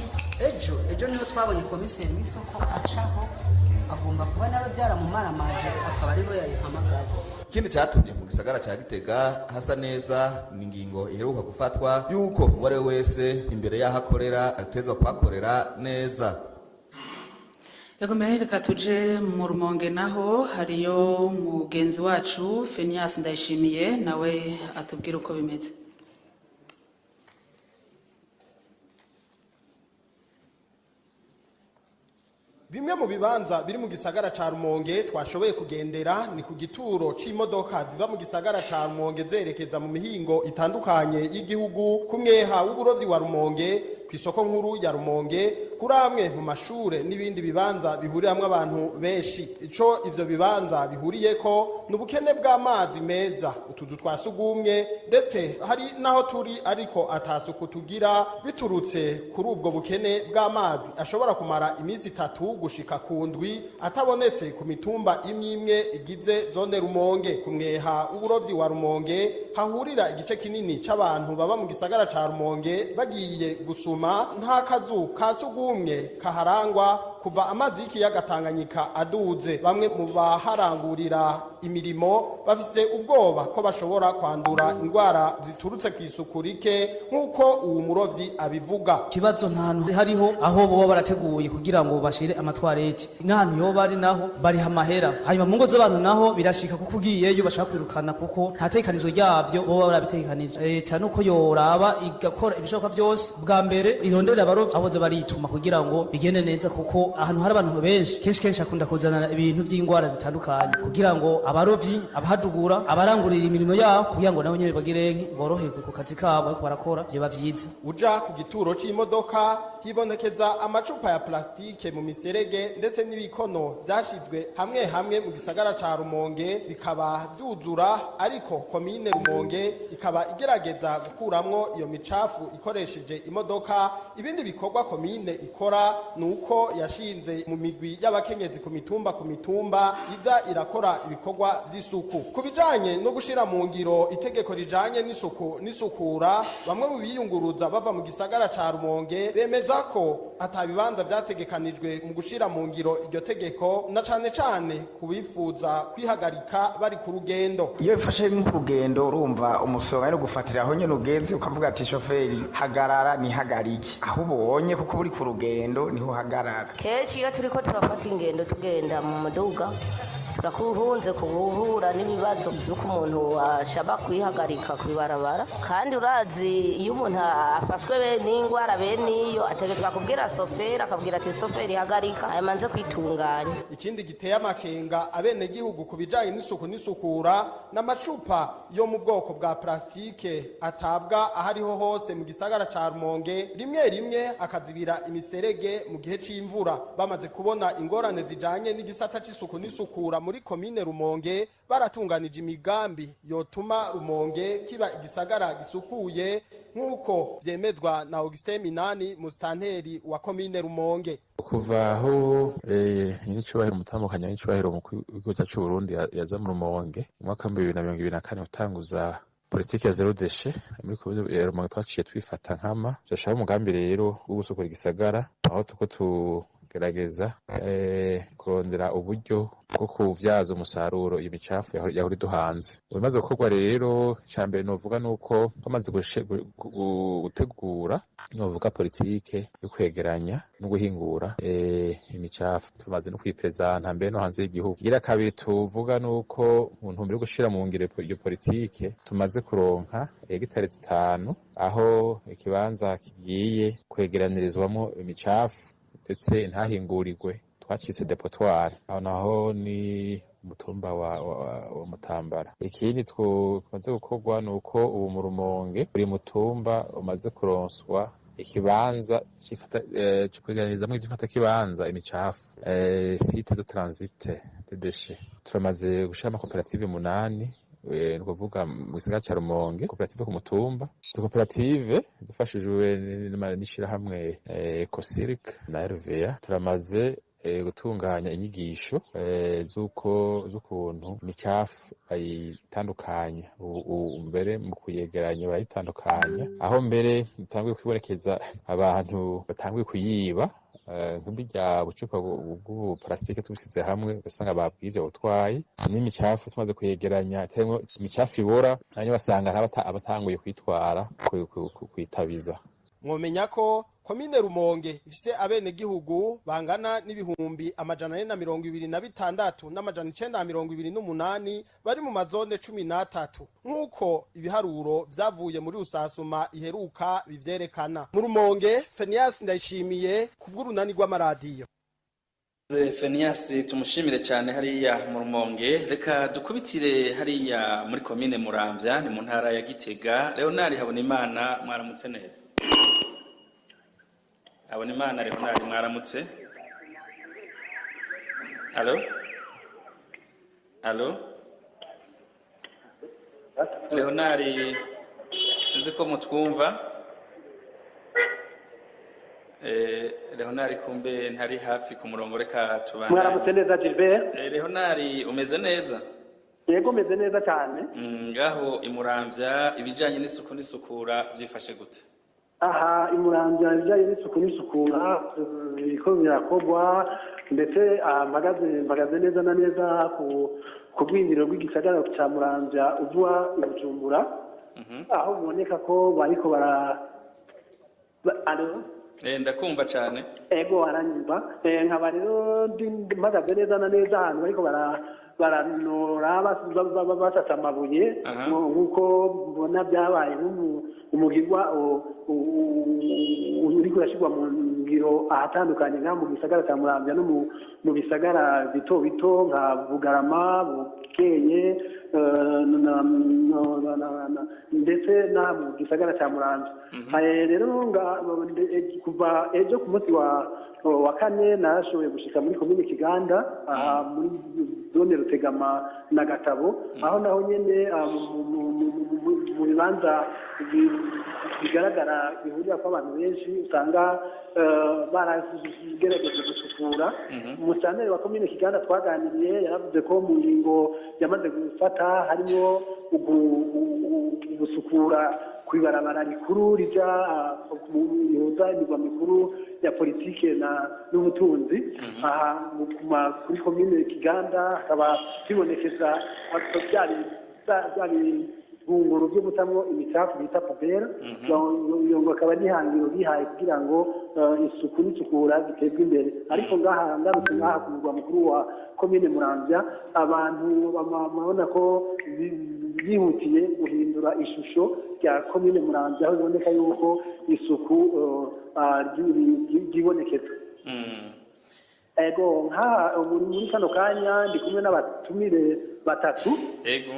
Ejo niho twabonye komiseri w'isoko acaho, agomba kuba nawe byaramumaramaje, akaba ariho yayihamagaye. Ikindi catumye mu gisagara ca Gitega hasa neza ni ingingo iheruka gufatwa yuko uwo ari we wese imbere y'aho akorera atezwa kuhakorera neza. Yego, reka tuje mu Rumonge, naho hariyo mugenzi wacu Phineas Ndayishimiye, nawe atubwira uko bimeze. Bimwe mu bibanza biri mu gisagara ca Rumonge twashoboye kugendera ni ku gituro c'imodoka ziva mu gisagara ca Rumonge zerekeza mu mihingo itandukanye y'igihugu, ku mweha w'uburovyi wa Rumonge, ku isoko nkuru ya Rumonge, kuri amwe mu mashure n'ibindi bibanza bihuriramwo abantu benshi. Ico ivyo bibanza bihuriyeko ni ubukene bw'amazi meza, utuzu twa sugumwe, ndetse hari naho turi ariko atasuku tugira, biturutse kuri ubwo bukene bw'amazi ashobora kumara iminsi 3 gushika ku 7 atabonetse ku mitumba imwe imwe igize zone Rumonge. Ku mweha w'uburovyi wa Rumonge hahurira igice kinini c'abantu baba mu gisagara ca Rumonge bagiye gusuma, nta kazu ka sugumwe kaharangwa kuva amazi y'ikiyaga Tanganyika aduze. Bamwe mu baharangurira imirimo bafise ubwoba ko bashobora kwandura indwara ziturutse ku isuku rike, nk'uko uwo murovyi abivuga. Kibazo, nta hantu hariho aho boba barateguye kugira ngo bashire ama toilettes. N'ahantu yoba ari naho bariha amahera, hanyuma mu ngo z'abantu naho birashika kuko ugiyeyo bashaka kwirukana, kuko nta tekanizo ryavyo boba barabitegekanije. Leta nuko yoraba igakora ibishoboka vyose, bwa mbere irondera abarovyi abo bazoba barituma kugira ngo bigende neza, kuko Kuko ahantu hari abantu benshi, kenshi kenshi hakunda kuzanana ibintu vy'ingwara zitandukanye, kugira ngo abarovyi, abahadugura, abarangurira imirimo yabo, kugira ngo nabo nyene bagire boroherwe ku kazi kabo bariko barakora, vyoba vyiza. Uja ku gituro c'imodoka hibonekeza amacupa ya plastike mu miserege, ndetse n'ibikono vyashizwe hamwe hamwe mu gisagara ca Rumonge bikaba vyuzura, ariko komine Rumonge ikaba igerageza gukuramwo iyo micafu ikoresheje imodoka. Ibindi bikorwa komine ikora nuko yashinze mu migwi y'abakenyezi ku mitumba ku mitumba iza irakora ibikorwa vy'isuku. Ku bijanye no gushira mu ngiro itegeko rijanye n'isuku n'isukura, bamwe mu biyunguruza bava mu gisagara ca Rumonge bemeza ko atabibanza vyategekanijwe mu gushira mu ngiro iryo tegeko, na cane cane kubifuza kwihagarika bari ku rugendo. Iyo bifashe nk'urugendo, urumva umusonga ari gufatira aho nyene ugeze, ukavuga ati: "Shoferi, hagarara." Nihagarike aho ubonye, kuko uri ku rugendo niho uhagarara. Kenshi iyo turiko turafata ingendo tugenda mu muduga, turakuhunze kuguhura n'ibibazo by'uko umuntu ashaba kwihagarika kw'ibarabara. Kandi urazi, iyo umuntu afashwe n'ingwara bene iyo, ategetswe kubwira soferi, akabwira ati: "Soferi, hagarika, amanze kwitunganya." Ikindi giteye amakenga abenegihugu ku bijanye n'isuku n'isukura n'amacupa yo mu bwoko bwa plastike atabwa ahariho hose mu gisagara ca Rumonge, rimwe rimwe akazibira imiserege mu gihe c'imvura. Bamaze kubona ingorane zijanye n'igisata c'isuku n'isukura muri komine Rumonge, baratunganije imigambi yotuma Rumonge kiba igisagara gisukuye, nk'uko vyemezwa na Augustin Minani, mustanteri wa komine Rumonge. Kuva aho nyir'icyubahiro umutambukanyi w'icyubahiro umukuru w'igihugu cyacu cy'u Burundi yaza mu Rumonge mu mwaka wa 2024 utanguza politiki ya zéro déchet muri komine ya Rumonge, twaciye twifata nkama turashaka umugambi rero wo gusukura igisagara, aho tuko tugerageza kurondera uburyo bwo kuvyaza umusaruro iyo micafu yahora iduhanze. Ubimaze gukorwa rero, icya mbere novuga nuko twamaze gutegura novuga politike yo kwegeranya no guhingura imicafu, tumaze no kwipresenta mbere no hanze y'igihugu. Igira kabiri tuvuga nuko mu ntumbero yo gushira mu ngiro iyo politike, tumaze kuronka hegitari 5 aho ikibanza kigiye kwegeranirizwamo imicafu ndetse ntahingurirwe, twacitse dépotoir. Aho naho ni umutumba wa Mutambara. Ikindi tumaze gukorwa ni uko ubu mu Rumonge buri mutumba umaze kuronswa ikibanza co kwegeranyirizamwo ivyo imicafu, site de transit de déchets. Turamaze gushira amakoperative 8, ni ukuvuga mu gisagara ca Rumonge, koperative ku mutumba. Izo koperative dufashijwe n'ishirahamwe Ecosiric na RVA, turamaze gutunganya inyigisho z'uko z'ukuntu imicafu bayitandukanya. Ubu mbere mu kuyegeranya barayitandukanya, aho mbere bitanguye kwibonekeza abantu batanguye kuyiba, nk'ibirya bucupa bw'ubuparasitike tubisize hamwe, usanga babwivye butwaye n'imicafu tumaze kuyegeranya, itarimwo imicafu ibora, hanyuma basanga hari abatanguye kuyitwara kuyitabiza. Mwomenya ko komine Rumonge ifise abenegihugu bangana n'426,928 bari mu mazone 13, nk'uko ibiharuro vyavuye muri usasuma iheruka bivyerekana. Mu Rumonge, Fenias Ndayishimiye kubw'urunani rw'amaradiyo. Fenias, tumushimire cyane hariya mu Rumonge. Reka dukubitire hariya muri komine Muramvya, ni mu ntara ya Gitega. Leonard Habonimana, mwaramutse neza. Habonimana Leonard, mwaramutse. Allô, allô, Leonard, sinzi ko mutwumva. Leonard kumbe ntari hafi ku murongo, reka tubandanye. Mwaramutse neza, Gilbert. Leonard, umeze neza? Yego, meze neza cyane. Ngaho imuramvya ibijanye n'isuku n'isukura byifashe gute? Aha imuramvya ibijanye n'isuku n'isukura biriko birakorwa, ndetse aha mpagaze neza na neza ku bwinjiriro bw'igisagara ca Muramvya uva i Bujumbura, aho biboneka ko bariko bara. Allô? Ndakumva cyane. Ego, aranyumva. Nkaba rero mpagaze neza na neza ahantu bariko bara baranora basasa amabuye, nk'uko mbona byabaye umugirwa uri kurashyirwa mu ngiro ahatandukanye, nka mu gisagara cya Muramvya no mu bisagara bito bito nka Bugarama, Bukeye, ndetse na mu gisagara cya Muramvya. Rero kuva ejo ku munsi wa kane narashoboye gushika muri komine Kiganda, aha muri zone Rutegama na Gatabo, aho naho nyene mu bibanza bigaragara bihurira ko abantu benshi usanga baragerageje gusukura. Umusitanteri wa komine Kiganda twaganiriye yaravuze ko mu ngingo yamaze gufata harimo gusukura kw'ibarabara rikuru rija rihuza imirwa mikuru ya politike n'ubutunzi aha kuri komine Kiganda, hakaba hibonekeza bya bibunguru byo gutamwo imicafu bita poubelle. Iyo ngo akaba n'ihangiro bihaye kugira ngo isuku n'isukura bitezwe imbere. Ariko ngaha ngarutse ngaha ku murwa mukuru wa komine Muramvya, abantu murabona ko bihutiye guhindura ishusho rya komine Muramvya, aho biboneka yuko isuku ryibonekeza. Ego, nkaha muri kano kanya ndi kumwe n'abatumire batatu. Ego.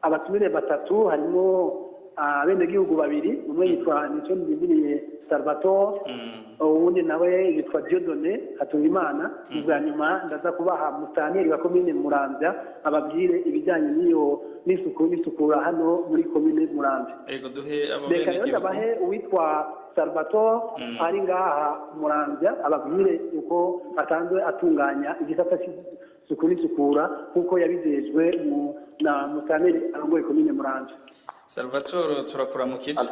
Abatumire batatu harimo abenegihugu babiri, umwe yitwa Nico Ndindiriye Salvatore, uwundi nawe yitwa Dieudonné Hatungimana. Ubwa nyuma ndaza kubaha musitanteri wa komine Muramvya ababwire ibijyanye n'iyo n'isuku n'isukura hano muri komine Muramvya. Ego, duhe abo Reka rero benegihugu. ndabahe uwitwa Salvatore ari ngaha Muramvya, ababwire uko asanzwe atunganya igisata cy'isuku n'isukura nk'uko yabijejwe na musitanteri arongoye komine Muramvya. Salvatore, turakuramukije.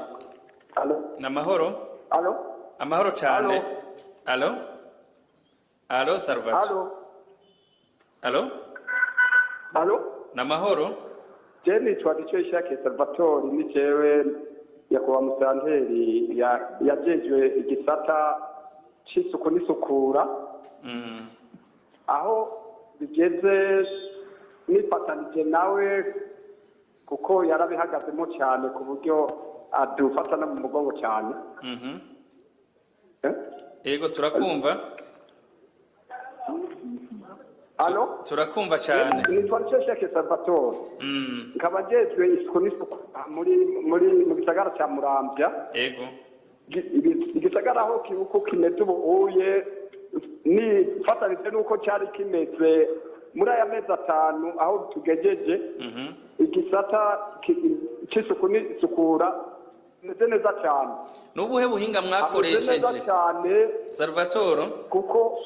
Allo? Namahoro? Allo? Amahoro cyane. Allo? Allo, Salvatore? Allo? Allo? Allo? Namahoro? Je nitwa Gicoyishake Salvatore, ni jewe nyakubahwa musitanteri yajejwe igisata c'isuku n'isukura. Aho bigeze nifatanije nawe, kuko yarabihagazemo cyane ku buryo adufata no mu mugongo cyane. Ego, turakumva. Allo? Turakumva cyane. Nitwa Gicoyishake Salvatore, nkaba njejwe isuku n'isukura muri mu gisagara ca Muramvya. Ego. Igisagara aho uko kimeze ubu uye nifatanije n'uko cyari kimeze muri aya mezi 5 aho tugejeje, igisata c'isuku n'isukura kimeze neza cyane. Nubuhe buhinga Ameze neza mwakoresheje? cyane. Salvatore? Kuko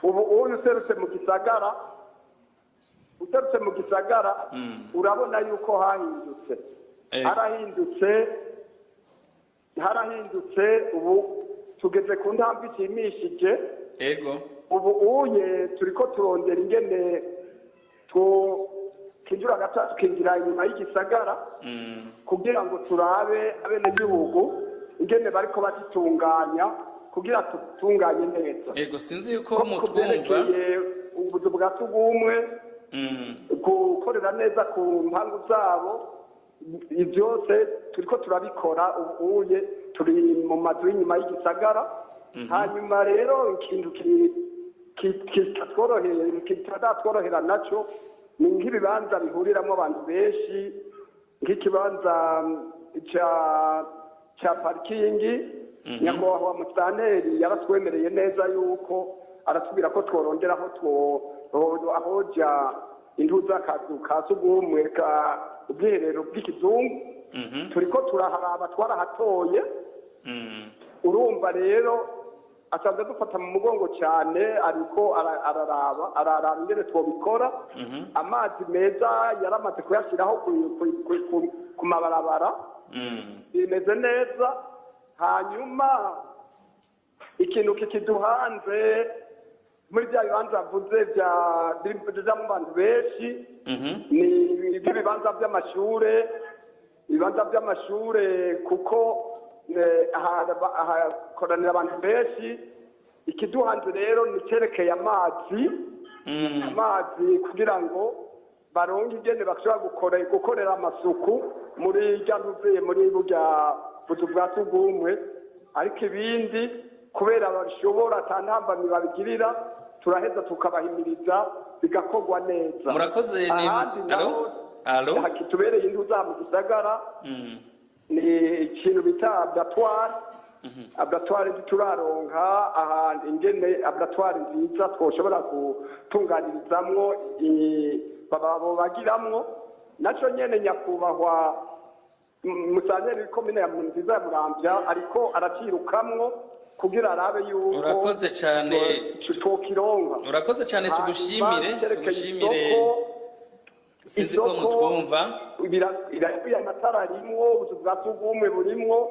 ubu uyu userutse mu gisagara, urabona yuko hahindutse, harahindutse. Ubu tugeze ku ntambwe ishimishije. Ego. Ubu uye turiko turondera ingene tukinjira gatatu tukinjira inyuma y'igisagara kugira ngo turabe abenegihugu ingene bariko bagitunganya, kugira tutunganye neza. Ego, sinzi yuko Ko mutwumva. kubyerekeye ubuzu bwa sugumwe, gukorera neza ku mpangu zabo, byose turiko turabikora. Ubu uye turi mu mazu y'inyuma y'igisagara. Hanyuma rero ikintu kitatworohera naco ni nk'ibibanza bihuriramo abantu benshi, nk'ikibanza ca parikingi. Nyakubahwa musitanteri yaratwemereye neza yuko aratubwira ko tworondera aho ahoja intu z'akazu ka sugumwe ka ubwiherero bw'ikizungu. Turiko turaharaba, twarahatoye. Urumva rero asanzwe dufata mu mugongo cyane, ariko araraba ingene twobikora. Amazi meza yaramaze kuyashyiraho ku mabarabara, bimeze neza. Hanyuma ikintu kikiduhanze muri bya bibanza mvuze bijamwo abantu benshi ni iby'ibibanza by'amashure, kuko hakoranira abantu benshi. Ikiduhanze rero ni icyerekeye amazi, kugira ngo Baronke ingene bashobora gukorera amasuku muri rya ntuvuye muri burya buzu bwa sugumwe, ariko ibindi kubera babishobora ata ntambamyi babigirira, turaheza tukabahimiriza bigakorwa neza. Murakoze. Ahandi naho Allo? Hakitubereye intuza mu gisagara ni ikintu bita abattoir. Abattoir ntituraronka ahantu ingene abattoir nziza twoshobora gutunganirizamwo bagiramwo. Naco nyene nyakubahwa musanteri w'ikomine ya nziza ya Muramvya ariko aracirukamwo kugira arabe yuko Urakoze cane. Twokironka. Urakoze cane, tugushimire. Hanyuma, Tugushimire. isoko, Sinzi ko isoko mutwumva. Irakuye, amatara arimwo, ubuzu bwa sugumwe burimwo,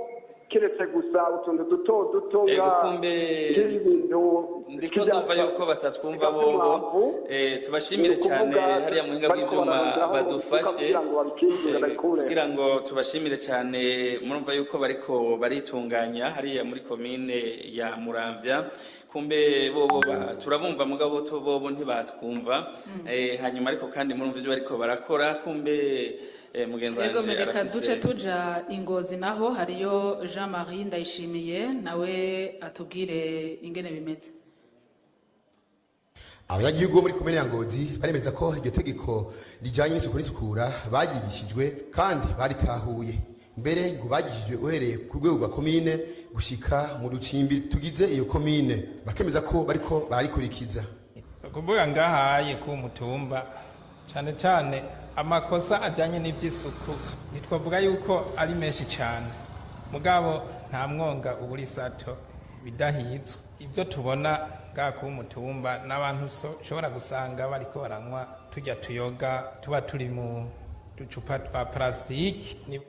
keretse gusa utuntu duto duto Ego, kumbe nk'ibintu ndiko ndumva yuko batatwumva bobo. Tubashimire Ni cyane ukuvuga hariya muhinga bariko bw'ivyuma bararonderaho badufashe kugira ngo babikingire, babikure. Kugira ngo tubashimire cyane. Murumva yuko bariko baritunganya hariya muri komine ya Muramvya. Kumbe bobo turabumva, mugabo to bobo ntibatwumva. Hanyuma ariko kandi murumva ibyo bariko barakora. Kumbe mugenzi Ego, wanje reka duce arafise tuja Ingozi, naho hariyo Jean Marie Ndayishimiye, nawe atubwire ingene bimeze. Abanyagihugu bo muri komine ya Ngozi baremeza ko iryo tegeko rijanye n'isuku n'isukura baryigishijwe kandi baritahuye. Mbere ngo bagishijwe uhereye ku rwego rwa komine gushika mu ducimbi tugize iyo komine, bakemeza ko bariko bararikurikiza. Kuvuga ngahaye ku mutumba, cyane cyane amakosa ajyanye n'iby'isuku ntitwavuga yuko ari menshi cyane, mugabo nta mwonga ubura isato bidahizwe. Ibyo tubona ngaha ku mutumba n'abantu ushobora gusanga bariko baranywa tujya tuyoga tuba turi mu ducupa twa plasitiki ni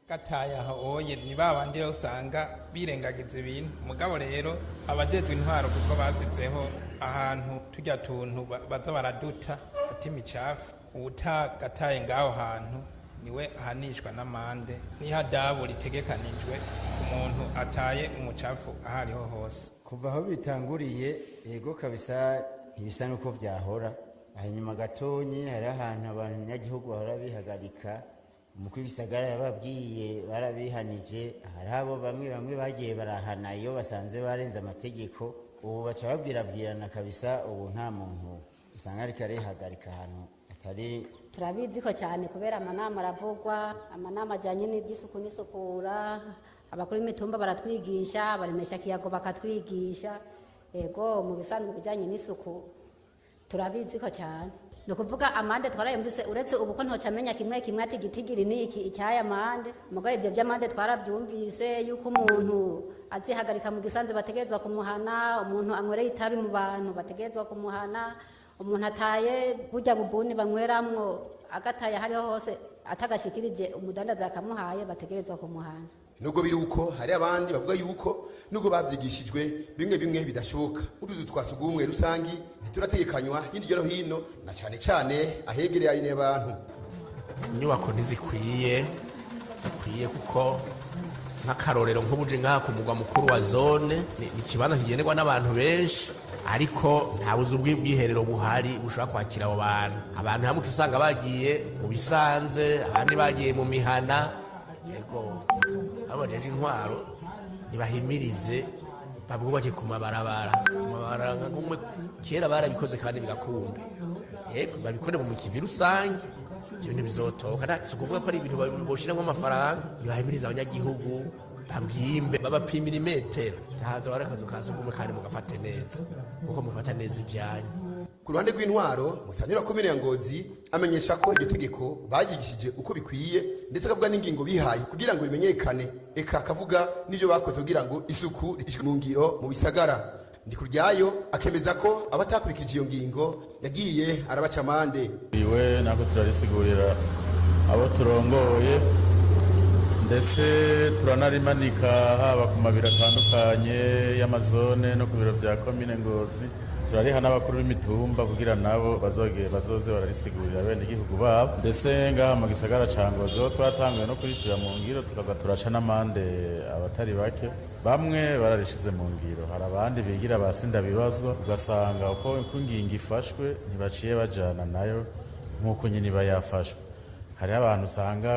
gataye aho oye, ni ba bandi rero usanga birengagiza ibintu. Mugabo rero abajejwe intwaro kuko basizeho ahantu tujya tuntu baza baraduta ati imicafu, uwutagataye ngaho hantu niwe ahanishwa n'amande n'ihadabu ritegekanijwe umuntu ataye umucafu aho ariho hose. Kuva aho bitanguriye, yego kabisa, ntibisa n'uko byahora. Hanyuma gatonyi hari ahantu abanyagihugu bahora bihagarika, umukuru w'igisagara yababwiye, barabihanije. Hari abo bamwe bamwe bagiye barahana iyo basanze barenze amategeko. Ubu baca babwirabwirana kabisa. Ubu nta muntu usanga ariko arihagarika ahantu atari. Turabizi ko cyane kubera amanama aravugwa, amanama ajyanye n'iby'isuku n'isukura. Abakuru b'imitumba baratwigisha, baremesha kiyago bakatwigisha. Yego, mu bisanzwe ibijyanye n'isuku turabizi ko cyane. Ni ukuvuga amande twarayumvise, uretse ubu ko ntocamenya kimwe kimwe ati igitigiri ni iki icyaya amande. Mugabo ibyo by'amande twarabyumvise, yuko umuntu azihagarika mu gisanze bategerezwa kumuhana, umuntu anywereye itabi mu bantu bategerezwa kumuhana, umuntu ataye burya bubuni banyweramwo agataye ahariho hose atagashikirije umudandaza akamuhaye bategerezwa kumuhana. Nubwo biri uko, hari abandi bavuga yuko nubwo babyigishijwe bimwe bimwe bidashoboka. Utuzu twa sugumwe rusangi ntiturategekanywa hirya no hino, na cyane cyane ahegereye ari n'abantu. Inyubako ntizikwiye zikwiye, kuko nk'akarorero nk'ubuje ngaha ku mugwa mukuru wa zone ni ikibanza kigenerwa n'abantu benshi, ariko nta buzu bw'ubwiherero buhari bushobora kwakira abo bantu. Abantu hamwe uca usanga bagiye mu bisanze, abandi bagiye mu mihana. Yego, abo bajeje intwaro ntibahimirize babwubake ku mabarabara, ku mabarabara nka kumwe kera barabikoze kandi bigakunda. Yego, babikore mu kivi rusange, ibyo bintu bizotoka. Si ukuvuga ko ari ibintu boshiramwo amafaranga. Ntibahimirize abanyagihugu, babwimbe, babapimira imetero, ntazo hari akazu ka sugumwe, kandi mugafate neza kuko mufata neza ivyanyu. Ku ruhande rw'intwaro, musanteri wa komine ya Ngozi amenyesha ko iryo tegeko baryigishije uko bikwiye, ndetse akavuga n'ingingo bihaye kugira ngo rimenyekane, eka akavuga n'ibyo bakoze kugira ngo isuku rishyirwe mu ngiro mu bisagara. Ndikuryayo akemeza ko abatakurikije iyo ngingo yagiye arabaca amande. Iwe nako turarisigurira abo turongoye, ndetse turanarimanika haba ku mabiro atandukanye y'amazone no ku biro bya komine Ngozi. Turariha n'abakuru b'imitumba kugira nabo bazoze bararisigurira bene igihugu babo. Ndetse ngaha mu gisagara ca Ngozi ho twatanguye no kurishira mu ngiro, tukaza turaca n'amande abatari bake. Bamwe bararishize mu ngiro, hari abandi bigira ba sindabibazwa, ugasanga uko ingingo ifashwe ntibaciye bajana nayo. Nk'uko nyine iba yafashwe, hariho abantu usanga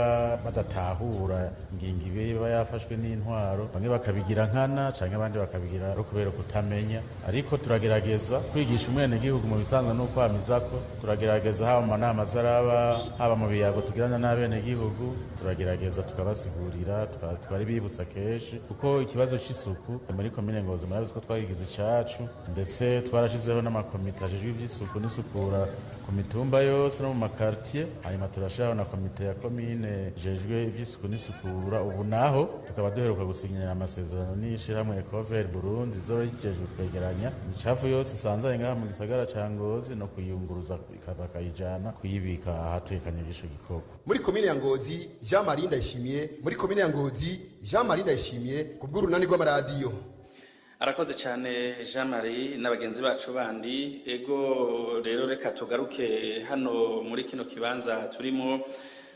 badatahura ingingo iba yafashwe n'intwaro, bamwe bakabigira nkana canke abandi bakabigira ari kubera kutamenya. Ariko turagerageza kwigisha umwenegihugu mu bisanzwe n'ukwamizako. Turagerageza haba mu manama zaraba, haba mu biyago tugirana n'abenegihugu, turagerageza tukabasigurira, tukaribibutsa kenshi, kuko ikibazo c'isuku muri komine Ngozi murabizi ko twagigize icacu, ndetse twarashizeho n'amakomite ajejwe ivy'isuku n'isukura ku mitumba yose no mu makartier. Hanyuma turashiraho na komite ya komine ijejwe ivy'isuku n'isukura. Ubu naho tukaba duheruka gusinyira amasezerano n'ishirahamwe Ecover Burundi izoro rijejwe kwegeranya imicafu yose isanzaye ngaha mu gisagara ca Ngozi no kuyunguruza bakayijana kuyibika ahatekanye ico gikorwa. Muri komine ya Ngozi, Jean Marie Ndayishimiye. Muri komine ya Ngozi, Jean Marie Ndayishimiye ku bw'urunani rw'amaradiyo. Arakoze cyane Jean Marie na bagenzi bacu bandi. Ego rero, reka tugaruke hano muri kino kibanza turimo,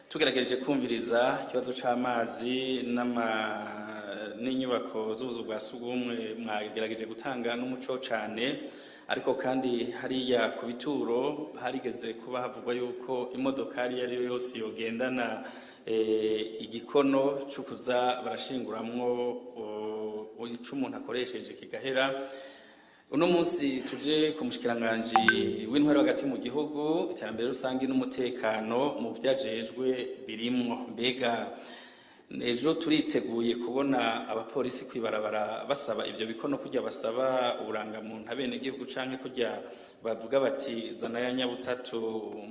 tugerageje kumviriza ikibazo c'amazi n'inyubako z'ubuzu bwa sugumwe. Mwagerageje gutanga n'umuco cyane, ariko kandi hariya ku bituro harigeze kuba havugwa yuko imodokari iyo ari yo yose yogendana igikono cyo kuza barashinguramwo ico umuntu akoresheje kigahera. Uno munsi tuje ku mushikiranganji w'intwaro hagati mu gihugu, iterambere rusange n'umutekano. Mu vyajejwe birimwo, mbega ejo turiteguye kubona abapolisi kwibarabara basaba ivyo bikono, kujya basaba uburangamuntu abenegihugu, canke kujya bavuga bati zana ya nyabutatu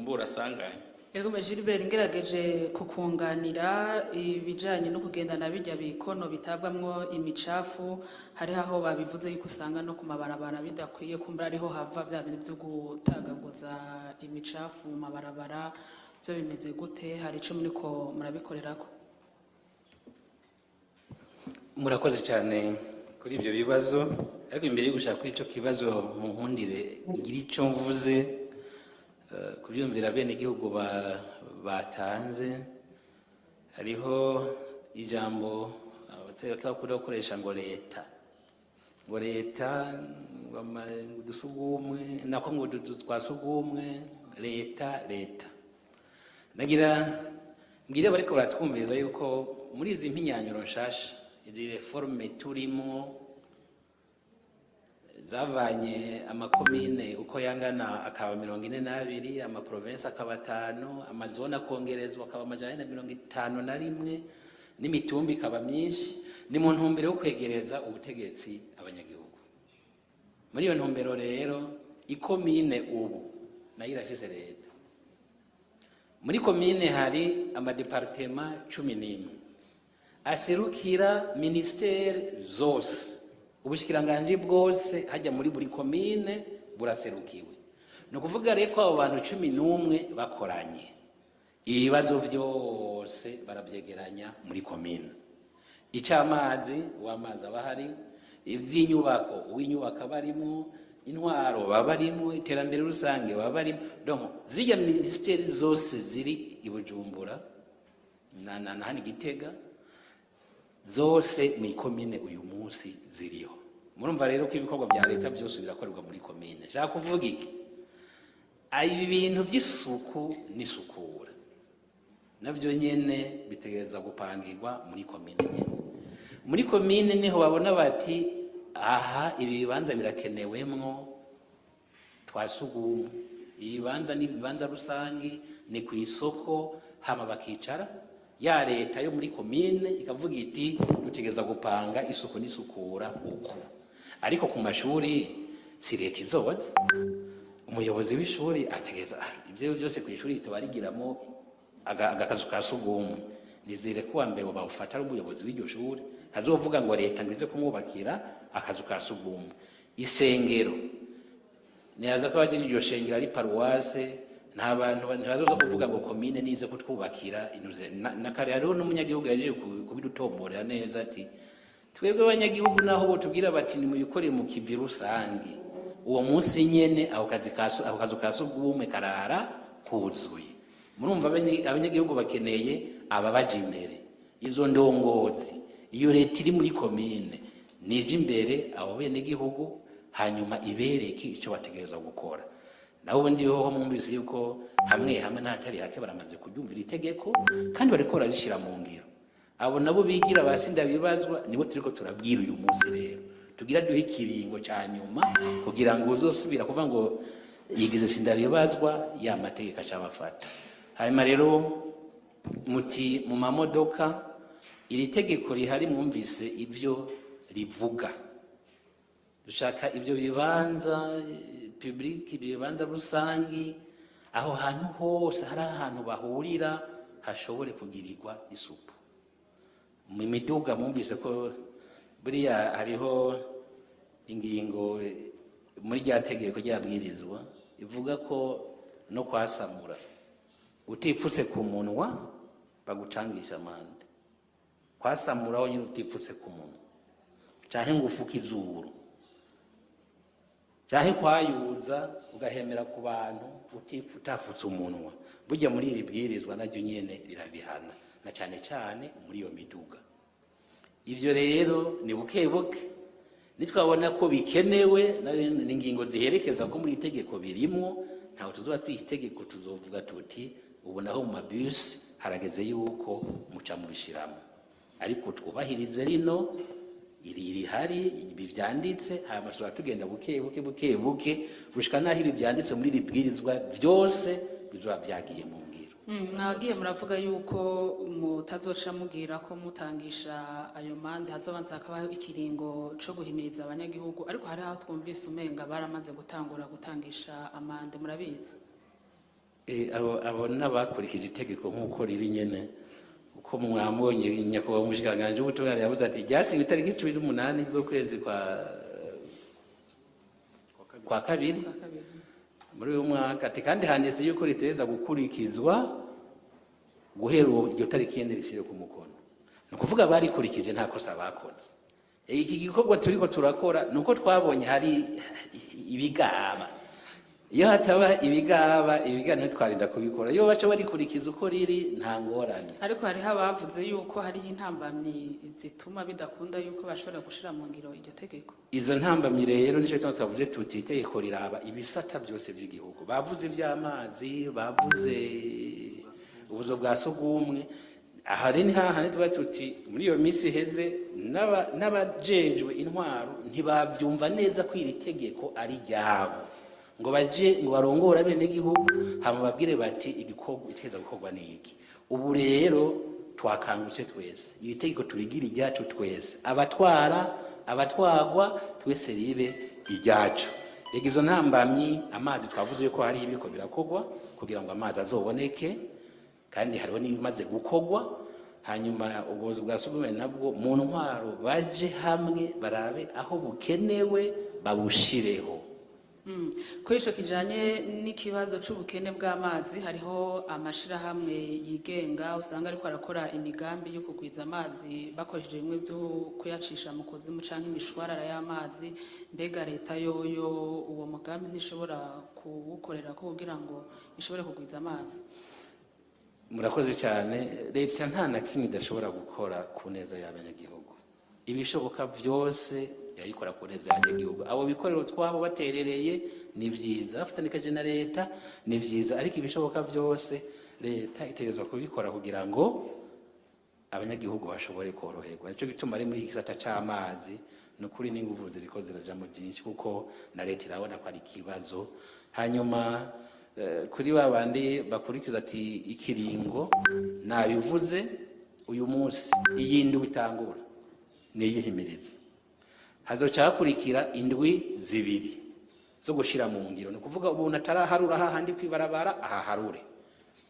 mburasanganye? Ego Gilbert, ngerageje kukunganira ibijanye no kugendana bijya bikono bitabwamwo imicafu, hariho aho babivuze yuko usanga no ku mabarabara bidakwiye, kumbura ariho hava vya bintu vyo gutagaguza imicafu mu mabarabara. Byo bimeze gute? Hari ico muriko murabikorerako? Murakoze cyane kuri ibyo bibazo, ariko imbere yo gushaka kuri icyo kibazo, mu nkundire ngira icyo mvuze kubyumvira bene igihugu batanze. Hariho ijambo abatari bakunda gukoresha ngo leta, ngo leta, ngo udusugumwe nako ngo utuzu twa sugumwe, leta, leta. Nagira mbwire bariko baratwumviriza yuko muri izi mpinyanyuro nshasha, izi réforme turimo zavanye amakomine uko yangana akaba 42, amaprovinsi akaba 5, amazone akongerezwa akaba 451, n'imitumba ikaba myinshi, ni mu ntumbero yo kwegereza ubutegetsi abanyagihugu. Muri iyo ntumbero rero, ikomine ubu nayo irafise leta. Muri komine hari amadépartements 11 aserukira ministeri zose, ubushikiranganji bwose hajya muri buri komine buraserukiwe. Ni ukuvuga rero ko abo bantu 11 bakoranye, ibibazo vyose barabyegeranya muri komine. Icy'amazi, uw'amazi aba ahari; iby'inyubako, uw'inyubako aba arimo; intwaro baba barimo; iterambere rusange baba barimo. Donc zirya minisiteri zose ziri i Bujumbura na hano i Gitega, zose mu ikomine uyu munsi ziriho. Murumva rero ko ibikorwa bya leta byose birakorerwa muri komine. Nshaka kuvuga iki? Ibi bintu by'isuku n'isukura nabyo nyene bitegereza gupangirwa muri komine nyene. Muri komine niho babona bati aha ibi bibanza birakenewemwo twasugumwe, ibibanza ni ibibanza rusangi, ni ku isoko. Hama bakicara, ya leta yo muri komine ikavuga iti dutegereza gupanga isuku n'isukura uku. Ariko ku mashuri si leta izoza, umuyobozi w'ishuri ategereza ibyo byose ku ishuri tubarigiramo agakazu ka sugumwe. Nizere ko wa mbere bawufata ari umuyobozi w'iryo shuri, ntazovuga ngo leta ngo ize kumwubakira akazu ka sugumwe. Isengero, nibaza ko abagira iryo shengero ari paruwase, nta bantu ntibazoza kuvuga ngo komine nize kutwubakira inuze. Na kare hariho n'umunyagihugu yaje kubidutomborera neza ati twebwe abanyagihugu naho botubwira bati nimubikore mu kivi rusange, uwo munsi nyene ako kazu ka sugumwe karara kuzuye. Murumva abanyagihugu bakeneye ababaja imbere, izo ndongozi, iyo leta iri muri komine nije imbere abo benegihugu, hanyuma ibereke icyo bategereza gukora. Naho ubundi hoho mwumvise yuko hamwe hamwe n'ahatari hake baramaze kuryumvira itegeko kandi bariko bararishira mu ngiro. Abo nabo bigira basinda bibazwa nibo turiko turabwira uyu munsi. Rero tugira duhe ikiringo ca nyuma kugira ngo uzosubira kuva ngo yigize sindabibazwa, ya mategeko acabafata. Hanyuma rero muti mu mamodoka, iri tegeko rihari mwumvise ibyo rivuga. Dushaka ibyo bibanza public, ibyo bibanza rusangi, aho hantu hose hari ahantu bahurira hashobore kugirirwa isuku. Mu miduga mwumvise ko buriya hariho ingingo muri rya tegeko ryabwirizwa ivuga ko no kwasamura utipfutse ku munwa bagucangisha amande. Kwasamura wonyine utipfutse ku munwa, canke ngo ufuke izuru, canke kwayuza ugahemera ku bantu utafutse umunwa, burya muri iri bwirizwa naryo nyene rirabihana, na cane cane muri iyo miduga. Ivyo rero ni buke buke, nitwabona ko bikenewe n'ingingo ziherekeza ko muri itegeko birimwo, ntawe tuzoba twiha itegeko, tuzovuga tuti ubu naho mu mabisi harageze yuko muca mubishiramo, ariko twubahirize rino iri rihari, ibi vyanditse. Hanyuma tuzoba tugenda buke buke buke buke gushika naho ibi vyanditse muri iri bwirizwa vyose bizoba vyagiye mu ngiro. Mwagiye muravuga yuko mutazoca mubwira ko mutangisha ayo mande hazobanza hakabaho ikiringo co guhimiriza abanyagihugu, ariko hari aho twumvise umenga baramaze gutangura gutangisha amande, murabizi? Abo n'abakurikije itegeko nk'uko riri nyene, uko mwamubonye nyakubahwa umushikiranganji w'ubutungane yavuze ati ryasinywe itariki 18 z'ukwezi kwa kabiri muri uyu mwaka, ati kandi handitse yuko ritegerezwa gukurikizwa guhera iryo tariki nyene rishire ku mukono. Ni ukuvuga barikurikije, nta kosa bakoze. Iki gikorwa turiko turakora ni uko twabonye hari ibigaba. Iyo hataba ibigaba, ibiganiro twarinda kubikora. Iyo baca barikurikiza uko riri, nta ngorane. Ariko hariho abavuze yuko hariho intambamyi zituma bidakunda yuko bashobora gushira mu ngiro iryo tegeko. Izo ntambamyi rero nico gituma twavuze tuti itegeko riraba ibisata byose by'igihugu. Bavuze ivy'amazi, bavuze ubuzu bwa sugumwe. Aha rero ni hahandi tuba tuti muri iyo minsi iheze n'abajejwe intwaro ntibavyumva neza ko iri tegeko ari ryabo, ngo baje ngo barongore abenegihugu hama babwire bati igikorwa itegerezwa gukorwa ni iki. Ubu rero twakangutse twese, iri tegeko turigira iryacu twese, abatwara abatwagwa twese ribe iryacu. Rega izo ntambamyi, amazi twavuze yuko hari ibiko birakorwa kugira ngo amazi azoboneke, kandi hariho n'ibimaze gukorwa. Hanyuma ubuvuzi bwa sugumwe nabwo mu ntwaro baje hamwe barabe aho bukenewe babushireho. Kuri ico kijanye n'ikibazo c'ubukene bw'amazi, hariho amashirahamwe yigenga usanga ariko arakora imigambi yo kugwiza amazi bakoresheje bimwe vyo kuyacisha mu kuzimu canke imishwarara y'amazi. Mbega leta yoyo uwo mugambi ntishobora kuwukorera ko kugira ngo ishobore kugwiza amazi? Murakoze cyane. Leta nta na kimwe idashobora gukora ku neza y'abanyagihugu. Ibishoboka byose yayikora ku neza y'abanyagihugu. Abo bikorera utwabo baterereye ni vyiza, bafatanikaje na leta ni vyiza, ariko ibishoboka byose leta itegerezwa kubikora kugira ngo abanyagihugu bashobore koroherwa. Nico gituma ari muri iki gisata c'amazi ni ukuri n'inguvu ziriko zirajamo byinshi, kuko na leta irabona ko ari ikibazo. Hanyuma kuri ba bandi bakurikiza ati ikiringo nabivuze uyu munsi, iyi ndwi itangura niyihimiriza, hazoca hakurikira indwi 2 zo gushira mu ngiro. Ni ukuvuga umuntu ataraharura hahandi kwibarabara ahaharure.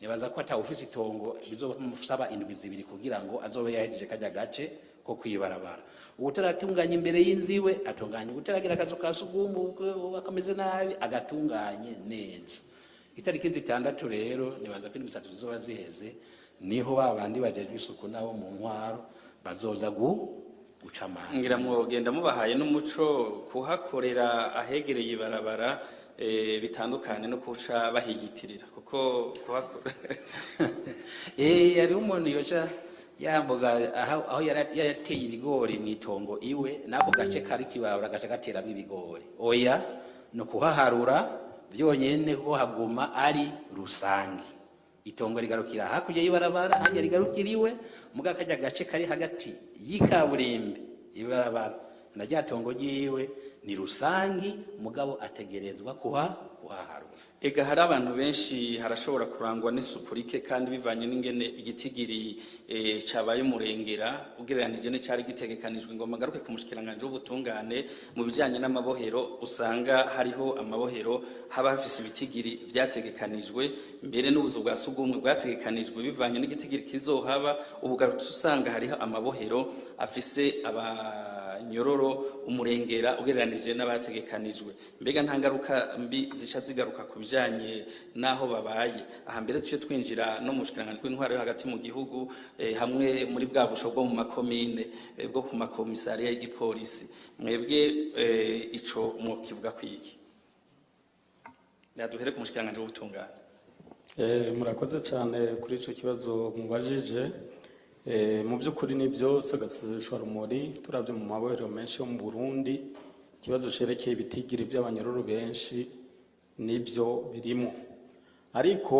Nibaza ko atawufise itongo bizomusaba indwi 2 kugira ngo azobe yahejeje kajya gace ko kwibarabara. Ubutaratunganya imbere y'inzu iwe atunganye, ubutaragira akazu ka sugumwe akameze nabi agatunganye neza. Itariki 6 rero nibaza ko indwi 3 zizoba ziheze, niho babandi bajejwe isuku nabo mu ntwaro bazoza guca amande. Ngira mwogenda mubahaye n'umuco kuhakorera ahegereye ibarabara bitandukanye no kuca bahiyitirira, kuko kuhakora Hariho umuntu yoca yambuga aho yarateye ibigori mu itongo iwe, n'ako gace kari kwibarabara gace gateramwo ibigori. Oya, ni ukuhaharura Byonyene ko haguma ari rusange, itongo rigarukira hakurya y'ibarabara, hajya rigarukiriwe muga kajya gace kari hagati y'ikaburimbi ibarabara na rya tongo ryiwe ni rusangi, mugabo ategerezwa kuhaharura. Ega hari abantu benshi harashobora kurangwa n'isuku rike kandi bivanye n'ingene igitigiri cabaye umurengera ugereranije n'icari gitegekanijwe. Ngomba ngaruke ku mushikiranganje w'ubutungane mu bijanye n'amabohero. Usanga hariho amabohero haba hafise ibitigiri vyategekanijwe, mbere n'ubuzu bwa sugumwe bwategekanijwe bivanye n'igitigiri kizohaba. Ubu usanga hariho amabohero afise abanyororo umurengera ugereranije n'abategekanijwe. Mbega nta ngaruka mbi zica zigaruka ku bijanye n'aho babaye? Aha mbere tuce twinjira no mu bushikiranganje bw'intwaro yo hagati mu gihugu, hamwe muri bwa busho bwo mu makomine, bwo ku makomisariya y'igipolisi. Mwebwe ico mwokivuga kwiki? Yaduhere ku mushikiranganje w'ubutungane. Murakoze cyane kuri ico kibazo mubajije. Mu by'ukuri nibyo, rumuri turavye mu mabohero menshi yo mu Burundi, ikibazo cerekeye ibitigiri by'abanyororo benshi nibyo birimo. Ariko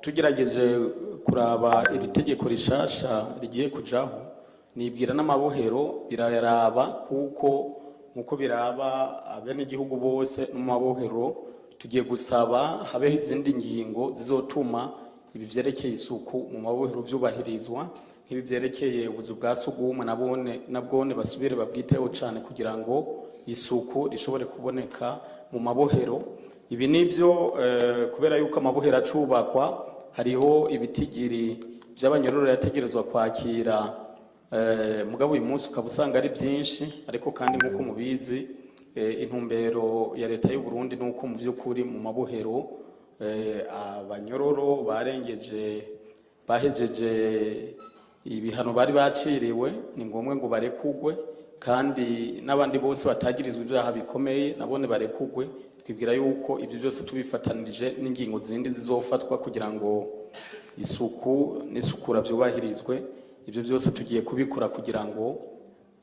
tugerageje kuraba iri tegeko rishasha rigiye kujaho, nibwira n'amabohero biraraba, kuko nkuko biraba abenegihugu bose no mu mabohero tugiye gusaba habeho izindi ngingo zizotuma ibi vyerekeye isuku mu mabohero vyubahirizwa, nk'ibi vyerekeye ubuzu bwa sugumwe nabwone basubire babwiteho cane kugira ngo isuku rishobore kuboneka mu mabohero. Ibi nibyo kubera yuko amabohero acubakwa hariho ibitigiri by'abanyororo yategerezwa kwakira, mugabo uyu munsi ukaba usanga ari byinshi. Ariko kandi nk'uko mubizi, intumbero ya leta y'u Burundi nuko mu by'ukuri mu mabohero abanyororo barengeje bahejeje ibihano bari baciriwe, ni ngombwa ngo barekugwe, kandi n'abandi bose batagirizwa ibyaha bikomeye nabone barekugwe. Twibwira yuko ibyo byose tubifatanije n'ingingo zindi zizofatwa kugira ngo isuku n'isukura byubahirizwe, ibyo byose tugiye kubikora kugira ngo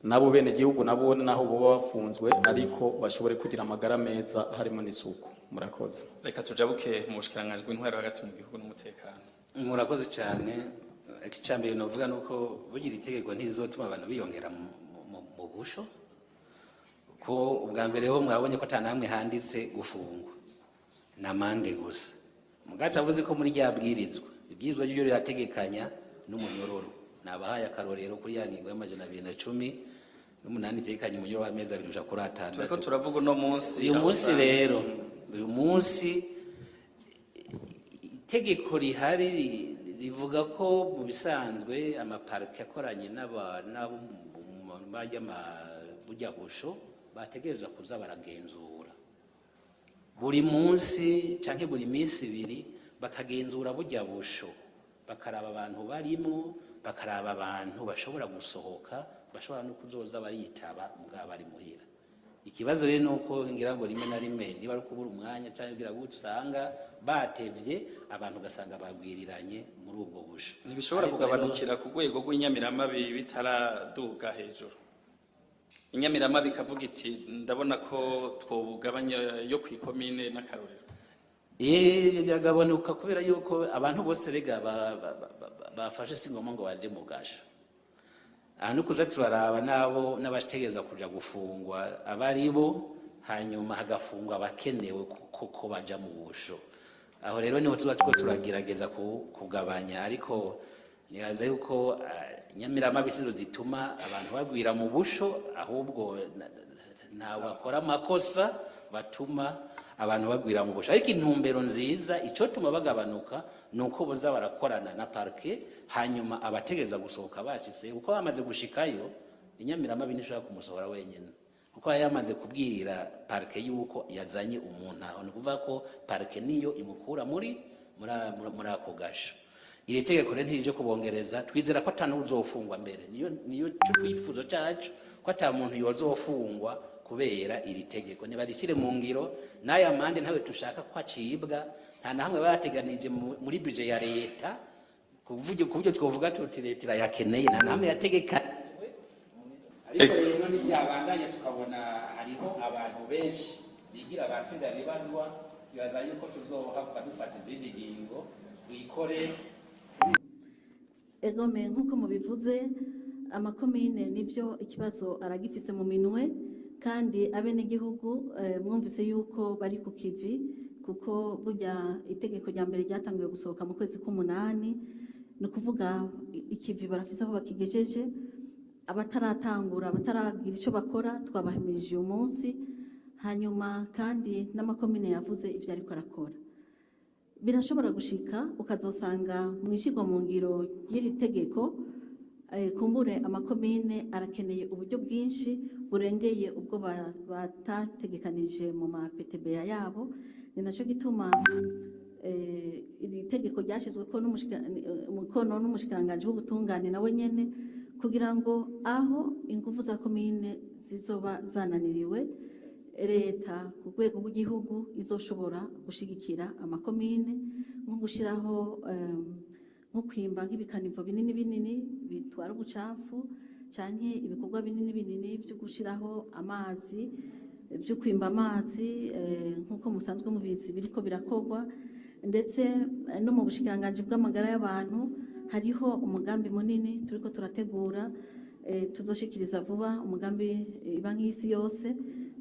nabo bene gihugu nabo naho boba bafunzwe ariko bashobore kugira amagara meza harimo n'isuku. Murakoze. Reka tujabuke mu bushikiranganje bw'intwaro hagati mu gihugu n'umutekano. Murakoze cyane. Icambere novuga nuko bugira itegeko ntizotuma abantu biyongera mu busho, ko ubwa mbere ho mwabonye ko atanamwe handitse gufungwa na mande gusa. Mugaca avuze ko muri rya bwirizwa ibwirizwa ryo rirategekanya n'umunyororo. Nabahaye akarorero kuri ya ngingo y'218 itegekanya umunyororo w'amezi 2 gushika kuri 6. Turiko turavuga uno munsi. Uyu munsi rero, uyu munsi itegeko rihari rivuga ko mu bisanzwe amaparike akoranye n'abo bajya bujya busho bategereza kuza baragenzura buri munsi canke buri minsi ibiri, bakagenzura bujya busho, bakaraba abantu barimo, bakaraba abantu bashobora gusohoka, bashobora no kuzoza baritaba mugabo bari muhira. Ikibazo rero nuko ngira ngo rimwe na rimwe niba ari kubura umwanya cyangwa kugira ngo usanga batevye abantu gasanga bagwiriranye muri ubwo busho. Ntibishobora kugabanukira ku rwego rw'inyamiramabi bitaraduga hejuru. Inyamiramabi ikavuga iti ndabona ko twobugabanya yo kwikomine n'akarorero. Biragabanuka kubera yuko abantu bose rega bafashe singoma ngo baje mu gasho. Ahantu kuza turaraba nabo n'abategereza kuja gufungwa abaribo, hanyuma hagafungwa abakenewe kuko baja mu busho. Aho rero niho tuba two turagerageza kugabanya, ariko nibaza yuko nyamiramabi sizo zituma abantu bagwira mu busho, ahubwo ntawe bakora amakosa batuma abantu bagwira mu busho. Ariko intumbero nziza icotuma bagabanuka nuko boza barakorana na parke, hanyuma abategereza gusohoka bashitse, kuko bamaze gushikayo inyamiramabi ntishobora kumusohora wenyine, kuko yamaze kubwira parke yuko yazanye umuntu aho. Ni kuvuga ko parke niyo imukura muri ako gasho. Iri tegeko rero ntirije kubongereza, twizera ko atanu uzofungwa mbere, niyo cyifuzo cyacu ko ata muntu yozofungwa kubera iri tegeko. Nibarishyire mu ngiro n'aya mande ntawe tushaka ko acibwa, nta na hamwe bateganije muri budget ya leta kuvuga twovuga tuti leta irayakeneye, nta na hamwe yategekanijwe. Ariko rero ntibyabandanya tukabona hariho abantu benshi bigira abasinda bibazwa Twibaza yuko tuzohava dufata izindi ngingo twikore. Egome, nk'uko mubivuze, amakomine nibyo ikibazo aragifise mu minwe, kandi abenegihugu mwumvise yuko bari ku kivi, kuko burya itegeko rya mbere ryatanguye gusohoka mu kwezi k'umunani. Ni ukuvuga ikivi barafise aho bakigejeje. Abataratangura, abataragira icyo bakora, twabahimirije uyu munsi. Hanyuma kandi n'amakomine yavuze ibyo ariko arakora. Birashobora gushika ukazosanga mu ishyirwa mu ngiro ry'iri tegeko, kumbure amakomine arakeneye uburyo bwinshi burengeye ubwo batategekanije mu ma PTBA yabo. Ni nacyo gituma iri tegeko ryashyizweko umukono n'umushikiranganji w'ubutungane nawe nyene, kugira ngo aho ingufu za komine zizoba zananiriwe, leta ku rwego rw'igihugu izoshobora gushigikira amakomine, nko gushyiraho nko kwimba nk'ibikanivo binini binini bitwara ubucafu, canke ibikorwa binini binini byo gushyiraho amazi, byo kwimba amazi, nk'uko musanzwe mubizi biriko birakorwa. Ndetse no mu bushikiranganji bw'amagara y'abantu hariho umugambi munini turiko turategura, tuzoshikiriza vuba, umugambi iba nk'isi yose,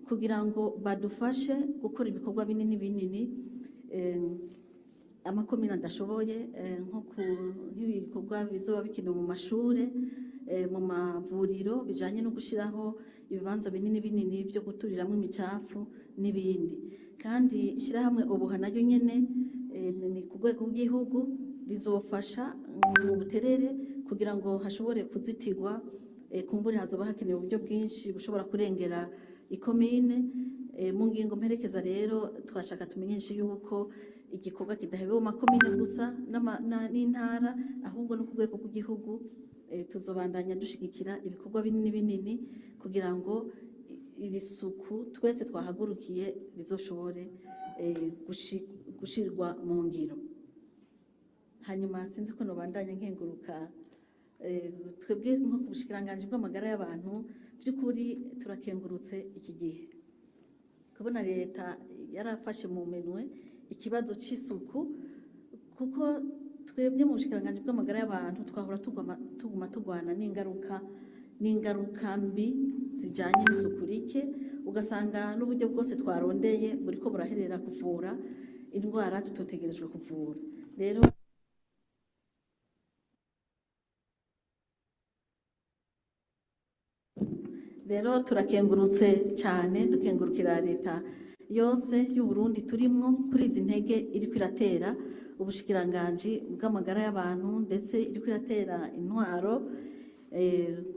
kugira ngo badufashe gukora ibikorwa binini binini amakomine adashoboye, nko nk'ibikorwa bizoba bikenewe mu mashure, mu mavuriro, bijanye no gushyiraho ibibanza binini binini byo guturiramwo imicafu n'ibindi. Kandi ishyirahamwe ubuha naryo nyene ni ku rwego rw'igihugu, rizofasha mu buterere kugira ngo hashobore kuzitirwa. Kumbure hazoba hakenewe uburyo bwinshi bushobora kurengera ikomine. Mu ngingo mperekeza rero, twashaka tumenyeshe yuko igikorwa kidahebewe mu makomine gusa n'intara, ahubwo no ku rwego rw'igihugu tuzobandanya dushigikira ibikorwa binini binini kugira ngo iri suku twese twahagurukiye rizoshobore gushirwa mu ngiro. Hanyuma sinzi ko nobandanya nkenguruka. Twebwe nko ku bushikiranganji bw'amagara y'abantu, by'ukuri turakengurutse iki gihe kubona leta yarafashe mu minwe ikibazo c'isuku, kuko twebwe mu bushikiranganji bw'amagara y'abantu twahora tuguma tugwana n'ingaruka mbi zijanye n'isuku rike, ugasanga n'uburyo bwose twarondeye buriko buraherera kuvura indwara tutotegerejwe kuvura. Rero turakengurutse cyane, dukengurukira leta yose y'u Burundi turimwo kuri izi ntege iriko iratera ubushikiranganji bw'amagara y'abantu, ndetse iriko iratera intwaro,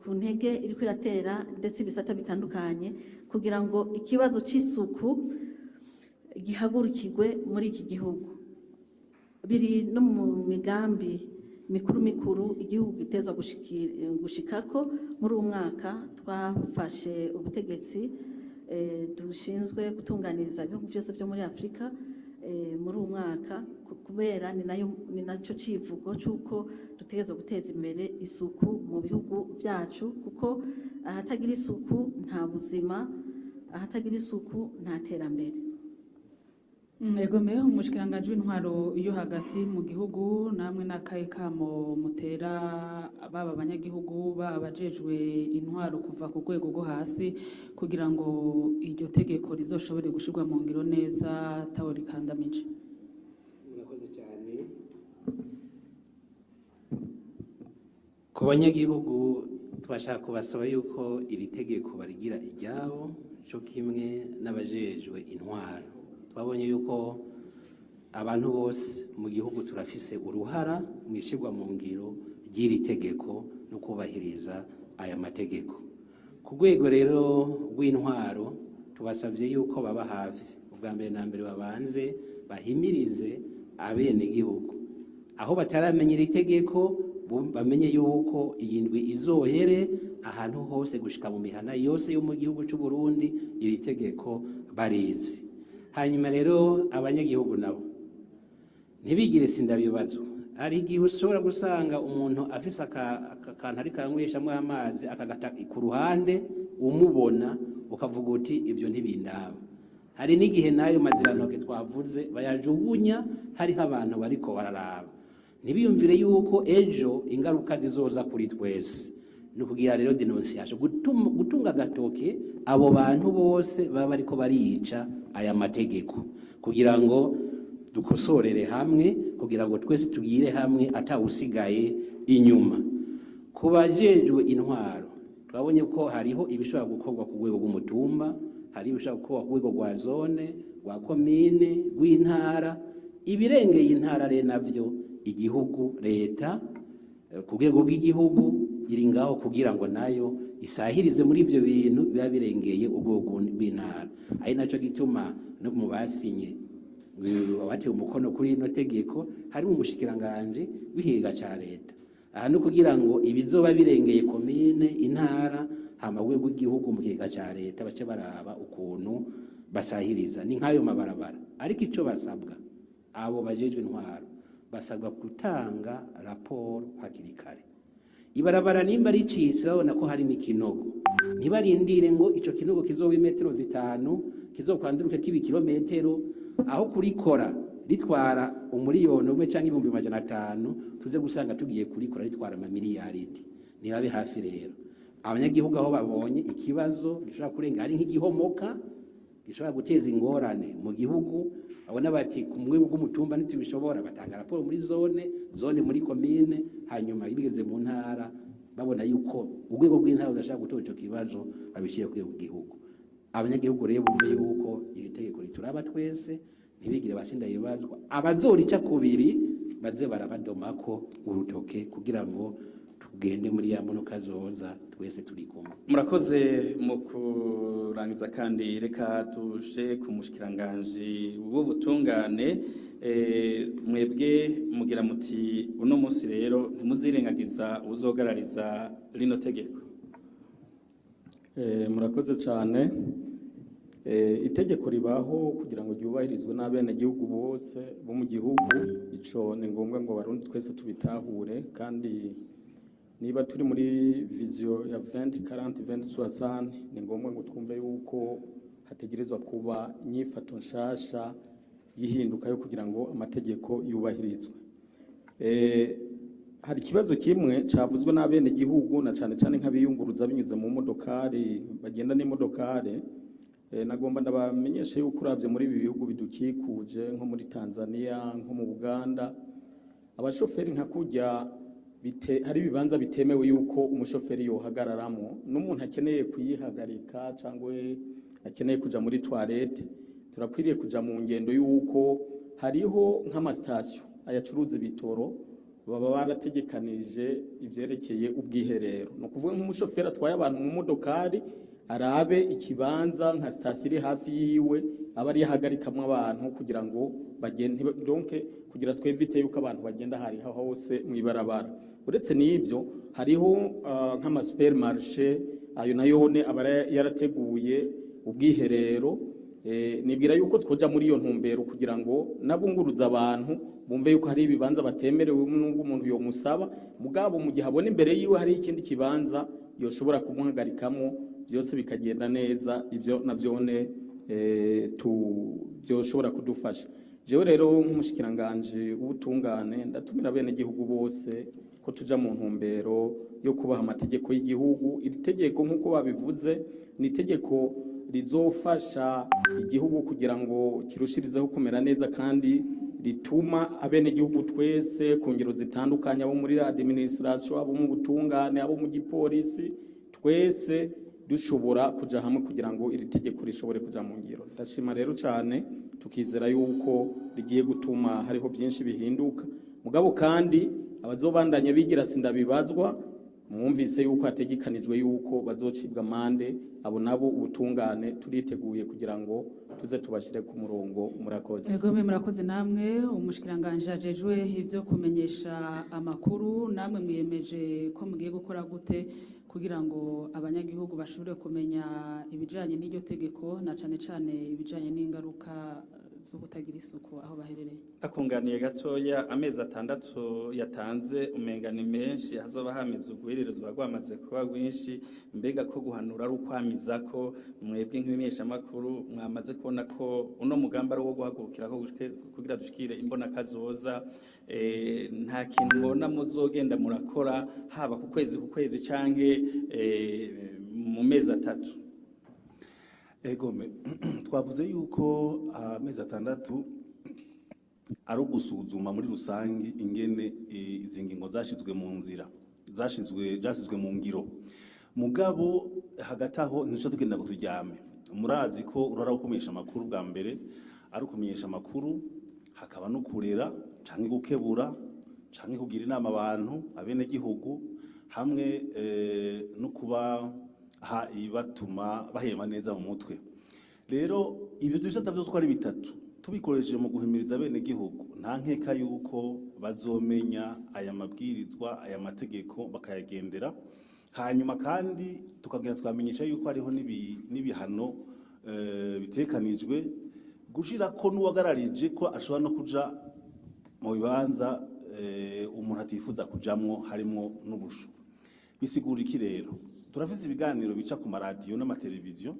ku ntege iriko iratera ndetse ibisata bitandukanye, kugira ngo ikibazo c'isuku gihagurukirwe muri iki gihugu. Biri no mu migambi mikuru mikuru igihugu gitezwa gushikako muri uyu mwaka twafashe ubutegetsi, dushinzwe gutunganiriza ibihugu byose byo muri Afurika muri uyu mwaka, kubera ni nacyo civugo c'uko dutegerezwa guteza imbere isuku mu bihugu byacu, kuko ahatagira isuku nta buzima, ahatagira isuku nta terambere. Egome, umushikiranganji w'intwaro yo hagati mu gihugu, namwe n'akaye kamo mutera baba abanyagihugu, baba abajejwe intwaro kuva ku rwego rwo hasi, kugira ngo iryo tegeko rizoshobore gushirwa mu ngiro neza tawe rikandamije? Murakoze cyane. Ku banyagihugu twashaka kubasaba yuko iri tegeko barigira iryabo cyo kimwe n'abajejwe intwaro. Twabonye yuko abantu bose mu gihugu turafise uruhara mu ishirwa mu ngiro ry'iri tegeko no kubahiriza aya mategeko. Ku rwego rero rw'intwaro tubasabye yuko baba hafi, ubwa mbere na mbere babanze bahimirize abenegihugu aho bataramenya iri tegeko, bamenye yuko iyi ndwi izohere ahantu hose gushika mu mihana yose yo mu gihugu cy'u Burundi iri tegeko barizi. Hanyuma rero abanyagihugu nabo ntibigire sindabibazwa. Hari igihe ushobora gusanga umuntu afise akantu ariko aranyweshamwo amazi, akagata ku ruhande, umubona ukavuga uti ibyo ntibindaba. Hari n'igihe n'ayo mazirantoke twavuze bayajugunya hariho abantu bariko bararaba, ntibiyumvire yuko ejo ingaruka zizoza kuri twese. Ni ukugira rero dénonciation, gutunga agatoke abo bantu bose baba bariko barica aya mategeko, kugira ngo dukosorere hamwe, kugira ngo twese tugire hamwe atawusigaye inyuma. Ku bajejwe intwaro, twabonye ko hariho ibishobora gukorwa ku rwego rw'umutumba, hari ibishobora gukorwa ku rwego rwa zone, rwa komine, rw'intara. Ibirengeye intara rero navyo igihugu, leta ku rwego rw'igihugu iri ngaho kugira ngo nayo isahirize muri ivyo bintu biba birengeye urwego rw'intara. Ari naco gituma no mu basinye, abateye umukono kuri ino tegeko, harimo umushikiranganji w'ikigega ca leta. Aha ni kugira ngo ibizoba birengeye komine, intara, hama rwego rw'igihugu mu kigega ca leta bace baraba ukuntu basahiriza. Ni nk'ayo mabarabara. Ariko ico basabwa, abo bajejwe intwaro basabwa gutanga raporo hakiri kare. Ibarabara nimba ricitse babona ko harimo ikinogo, ntibarindire ngo ico kinogo kizoba imetero 5, kizokwanduruke kiba ikirometero, aho kurikora ritwara 1 miliyoni canke 500,000, tuze gusanga tugiye kurikora ritwara amamiliyaridi. Ntibabe hafi rero abanyagihugu aho babonye ikibazo gishobora kurenga, hari nk'igihomoka gishobora guteza ingorane mu gihugu, babona bati ku rwego rw'umutumba ntitubishobora, batanga raporo muri zone, zone muri komine, hanyuma bigeze mu ntara babona yuko urwego rw'intara rudashobora gutora ico kibazo, babishyire ku rwego rw'igihugu. Abanyagihugu rero bumve yuko iri tegeko rituraba twese, ntibigire basinda bibazwa. Abazorica kubiri baze barabadomako urutoke, kugira ngo tugende muri ya monoka zoza twese turi kumwe. Murakoze. Mu kurangiza kandi, reka tuje ku mushikiranganji w'ubutungane. Mwebwe mugira muti uno munsi rero ntimuzirengagiza uzogarariza rino tegeko. Murakoze cyane. Itegeko ribaho kugira ngo ryubahirizwe n'abenegihugu bose bo mu gihugu. Ico ni ngombwa ngo Abarundi twese tubitahure. Kandi niba turi muri vision ya 2040 2060, ni ngombwa ngo twumve yuko hategerezwa kuba inyifato nshasha y'ihinduka yo kugira ngo amategeko yubahirizwe. Hari ikibazo kimwe cavuzwe n'abenegihugu, na cane cane nk'abiyunguruza binyuze mu modokari, bagenda n'imodokari. Nagomba ndabamenyesha yuko uravye muri ibi bihugu bidukikuje, nko muri Tanzania, nko mu Buganda, abashoferi nka kurya bite, hari ibibanza bitemewe yuko umushoferi yohagararamo. N'umuntu akeneye kuyihagarika cyangwa akeneye kuja muri toilette, turakwiriye kuja mu ngendo yuko hariho nk'amasitasiyo ayacuruza ibitoro, baba barategekanije ivyerekeye ubwiherero. Ni ukuvuga nk'umushoferi atwaye abantu mu modokari arabe ikibanza nka sitasiyo iri hafi yiwe, aba ari ahagarikamwo abantu kugira ngo bagende, donc kugira tw'évite yuko abantu bagenda hariho hose mw'ibarabara. Uretse n'ibyo, hariho nk'ama supermarché, ayo nayone aba yarateguye ubwiherero. Nibwira yuko twoja muri iyo ntumbero kugira ngo nabunguruza abantu bumve yuko hari ibibanza batemerewe, nubwo umuntu yomusaba, mugabo mu gihe abona imbere yiwe hari ikindi kibanza yoshobora kumuhagarikamo, byose bikagenda neza. Ibyo navyone tu byoshobora kudufasha. Jewe rero nk'umushikiranganje w'ubutungane ndatumira bene gihugu bose ko tuja mu ntumbero yo kubaha amategeko y'igihugu. Iri tegeko, nk'uko babivuze, ni itegeko rizofasha igihugu kugira ngo kirushirizeho kumera neza, kandi rituma abenegihugu twese ku ngero zitandukanye, abo muri administration, abo mu butungane, abo mu gipolisi, twese dushobora kuja hamwe kugira ngo iri tegeko rishobore kuja mu ngiro. Ndashima rero cyane, tukizera yuko rigiye gutuma hariho byinshi bihinduka. Mugabo kandi abazobandanya bigira sindabibazwa, mwumvise yuko hategekanijwe yuko bazocibwa amande. Abo nabo ubutungane turiteguye kugira ngo tuze tubashyire ku murongo. Murakoze. Ego mwe, murakoze namwe. Umushikiranganje ajejwe ivyo kumenyesha amakuru, namwe mwiyemeje ko mugiye gukora gute kugira ngo abanyagihugu bashobore kumenya ibijanye n'iryo tegeko, na cane cane ibijanye n'ingaruka? z'ubutagira isuku aho baherereye? Akunganiye gatoya, amezi 6 yatanze umenga ni menshi, hazoba hameze ugwiririzwa rwamaze kuba rwinshi. Mbega ko guhanura ari ukwamiza, ko mwebwe nk'ibimenyeshamakuru mwamaze kubona ko uno mugambi ari uwo guhagurukira ko kugira dushikire imbona kazoza, nta kintu mbona muzogenda murakora haba ku kwezi ku kwezi canke mu mezi 3? Egome, twavuze yuko amezi 6 ari ugusuzuma muri rusange ingene izi ngingo zashizwe mu nzira, zashyizwe mu ngiro. Mugabo hagati aho ntiduca tugenda ngo turyame. Murazi ko uruhara rwo kumenyesha amakuru bwa mbere ari ukumenyesha amakuru, hakaba no kurera canke gukebura canke kugira inama abantu, abenegihugu, hamwe no kubaha ibibatuma bahema neza mu mutwe. Rero ibyo bisata byose uko ari bitatu tubikoresheje mu guhimiriza abenegihugu, nta nkeka yuko bazomenya aya mabwirizwa, aya mategeko, bakayagendera. Hanyuma kandi tukagenda twamenyesha yuko hariho n'ibihano bitekanijwe, gushira ko n'uwagararije ko ashobora no kuja mu bibanza umuntu atifuza kujamwo, harimwo n'ubushu. Bisigura iki rero? Turafise ibiganiro bica ku maradiyo n'amateleviziyo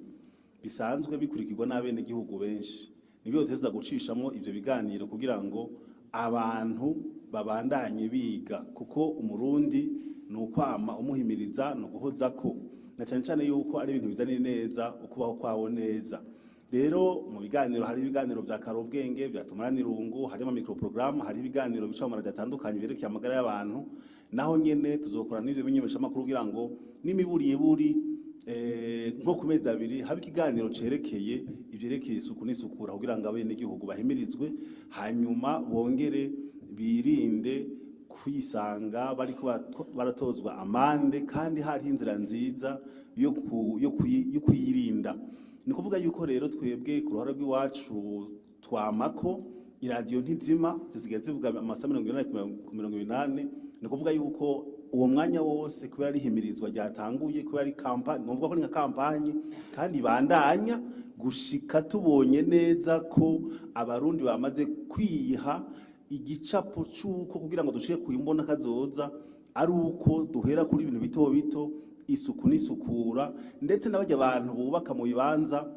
bisanzwe bikurikirwa n'abenegihugu benshi. Nibyo tuteza gucishamwo ivyo biganiro kugira ngo abantu babandanye biga, kuko Umurundi ni ukwama umuhimiriza, ni uguhozako, na cyane cyane yuko ari ibintu bizana neza ukubaho kwawo neza. Rero mu biganiro hari ibiganiro bya Karubwenge, bya Tumaranirungu, harimo microprogramme, hari ibiganiro bica mu maradiyo atandukanye byerekeye amagara y'abantu. Naho nyene tuzokora n'ivyo bimenyeshamakuru kugira ngo n'imiburiburi nko ku mezi 2 habe ikiganiro cerekeye ivyerekeye isuku n'isukura, kugira ngo abenegihugu bahimirizwe, hanyuma bongere birinde kwisanga bariko baratozwa amande kandi hari inzira nziza yo kuyirinda. Ni kuvuga yuko rero twebwe ku ruhare rw'iwacu twamako iradiyo ntizima, zisigaye zivuga amasaha 80 ku 80. Ni kuvuga yuko uwo mwanya wose kubera ari himirizwa ryatanguye, kubera ari kampani, numva ko ni nka kampani kandi bandanya gushika tubonye neza ko Abarundi bamaze kwiha igicapo c'uko kugira ngo dushike ku imbona kazoza ari uko duhera kuri ibintu bito bito, isuku n'isukura, ndetse n'abajya abantu bubaka mu bibanza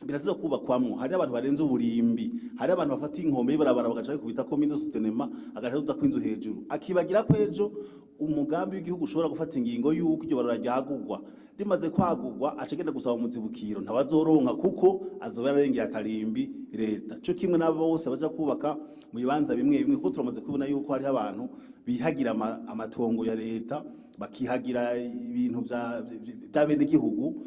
biraziza kubakwamwo. Hari abantu barenze uburimbi, hari abantu bafata inkombe y'ibarabara bagaca kubita ko mindo sutenema, agaca duta kwinzu hejuru, akibagira ko ejo umugambi w'igihugu ushobora gufata ingingo yuko iryo barabara ryagugwa. Rimaze kwagugwa acagenda gusaba umuzibukiro, ntabazoronka kuko azoba yararengeye akarimbi leta. Cyo kimwe n'abo bose baja kubaka mu bibanza bimwe bimwe, kuko turamaze kubona yuko hariho abantu bihagira amatongo ya leta, bakihagira ibintu bya benegihugu.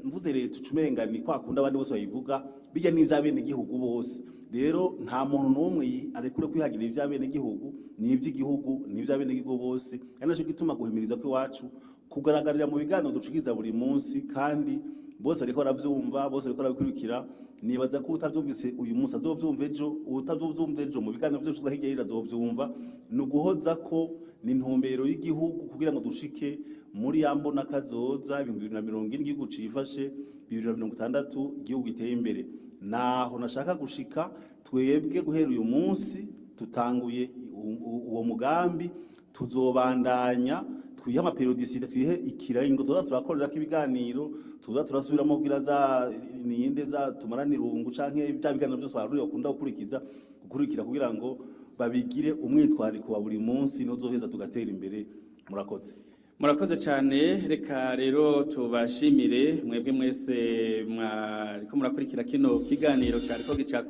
Mvuze leta ucumenga ni kwa kunda abandi bose bayivuga, bijya n'ibya benegihugu bose. Rero nta muntu n'umwe arekure kwihagira ibya benegihugu, ni iby'igihugu, ni ibya benegihugu bose. Ari naco gituma guhimiriza kw'iwacu kugaragarira mu biganiro ducikiza buri munsi, kandi bose bariko baravyumva, bose bariko barabikurikira. Nibaza ko utavyumvise uyu munsi azovyumva ejo, utavyumva ejo mu biganiro byose hirya hirya azovyumva. Ni uguhoza ko ni intumbero y'igihugu kugira ngo dushike muri ya mbona kazoza 2040 igihugu cifashe, 2060 igihugu giteye imbere. Naho nashaka gushika twebwe guhera uyu munsi tutanguye uwo mugambi, tuzobandanya twihe amaperiodicité, twihe ikiringo tuza turakorera ko ibiganiro, tuza turasubiramo kugira za niyinde za Tumaranirungu canke bya biganiro byose abarundi bakunda gukurikira kugira ngo babigire umwitwariko wa buri munsi, nozoheza tugatera imbere. Murakoze. Murakoze cyane. Reka rero tubashimire mwebwe mwese mwariko murakurikira kino kiganiro cyariko gica.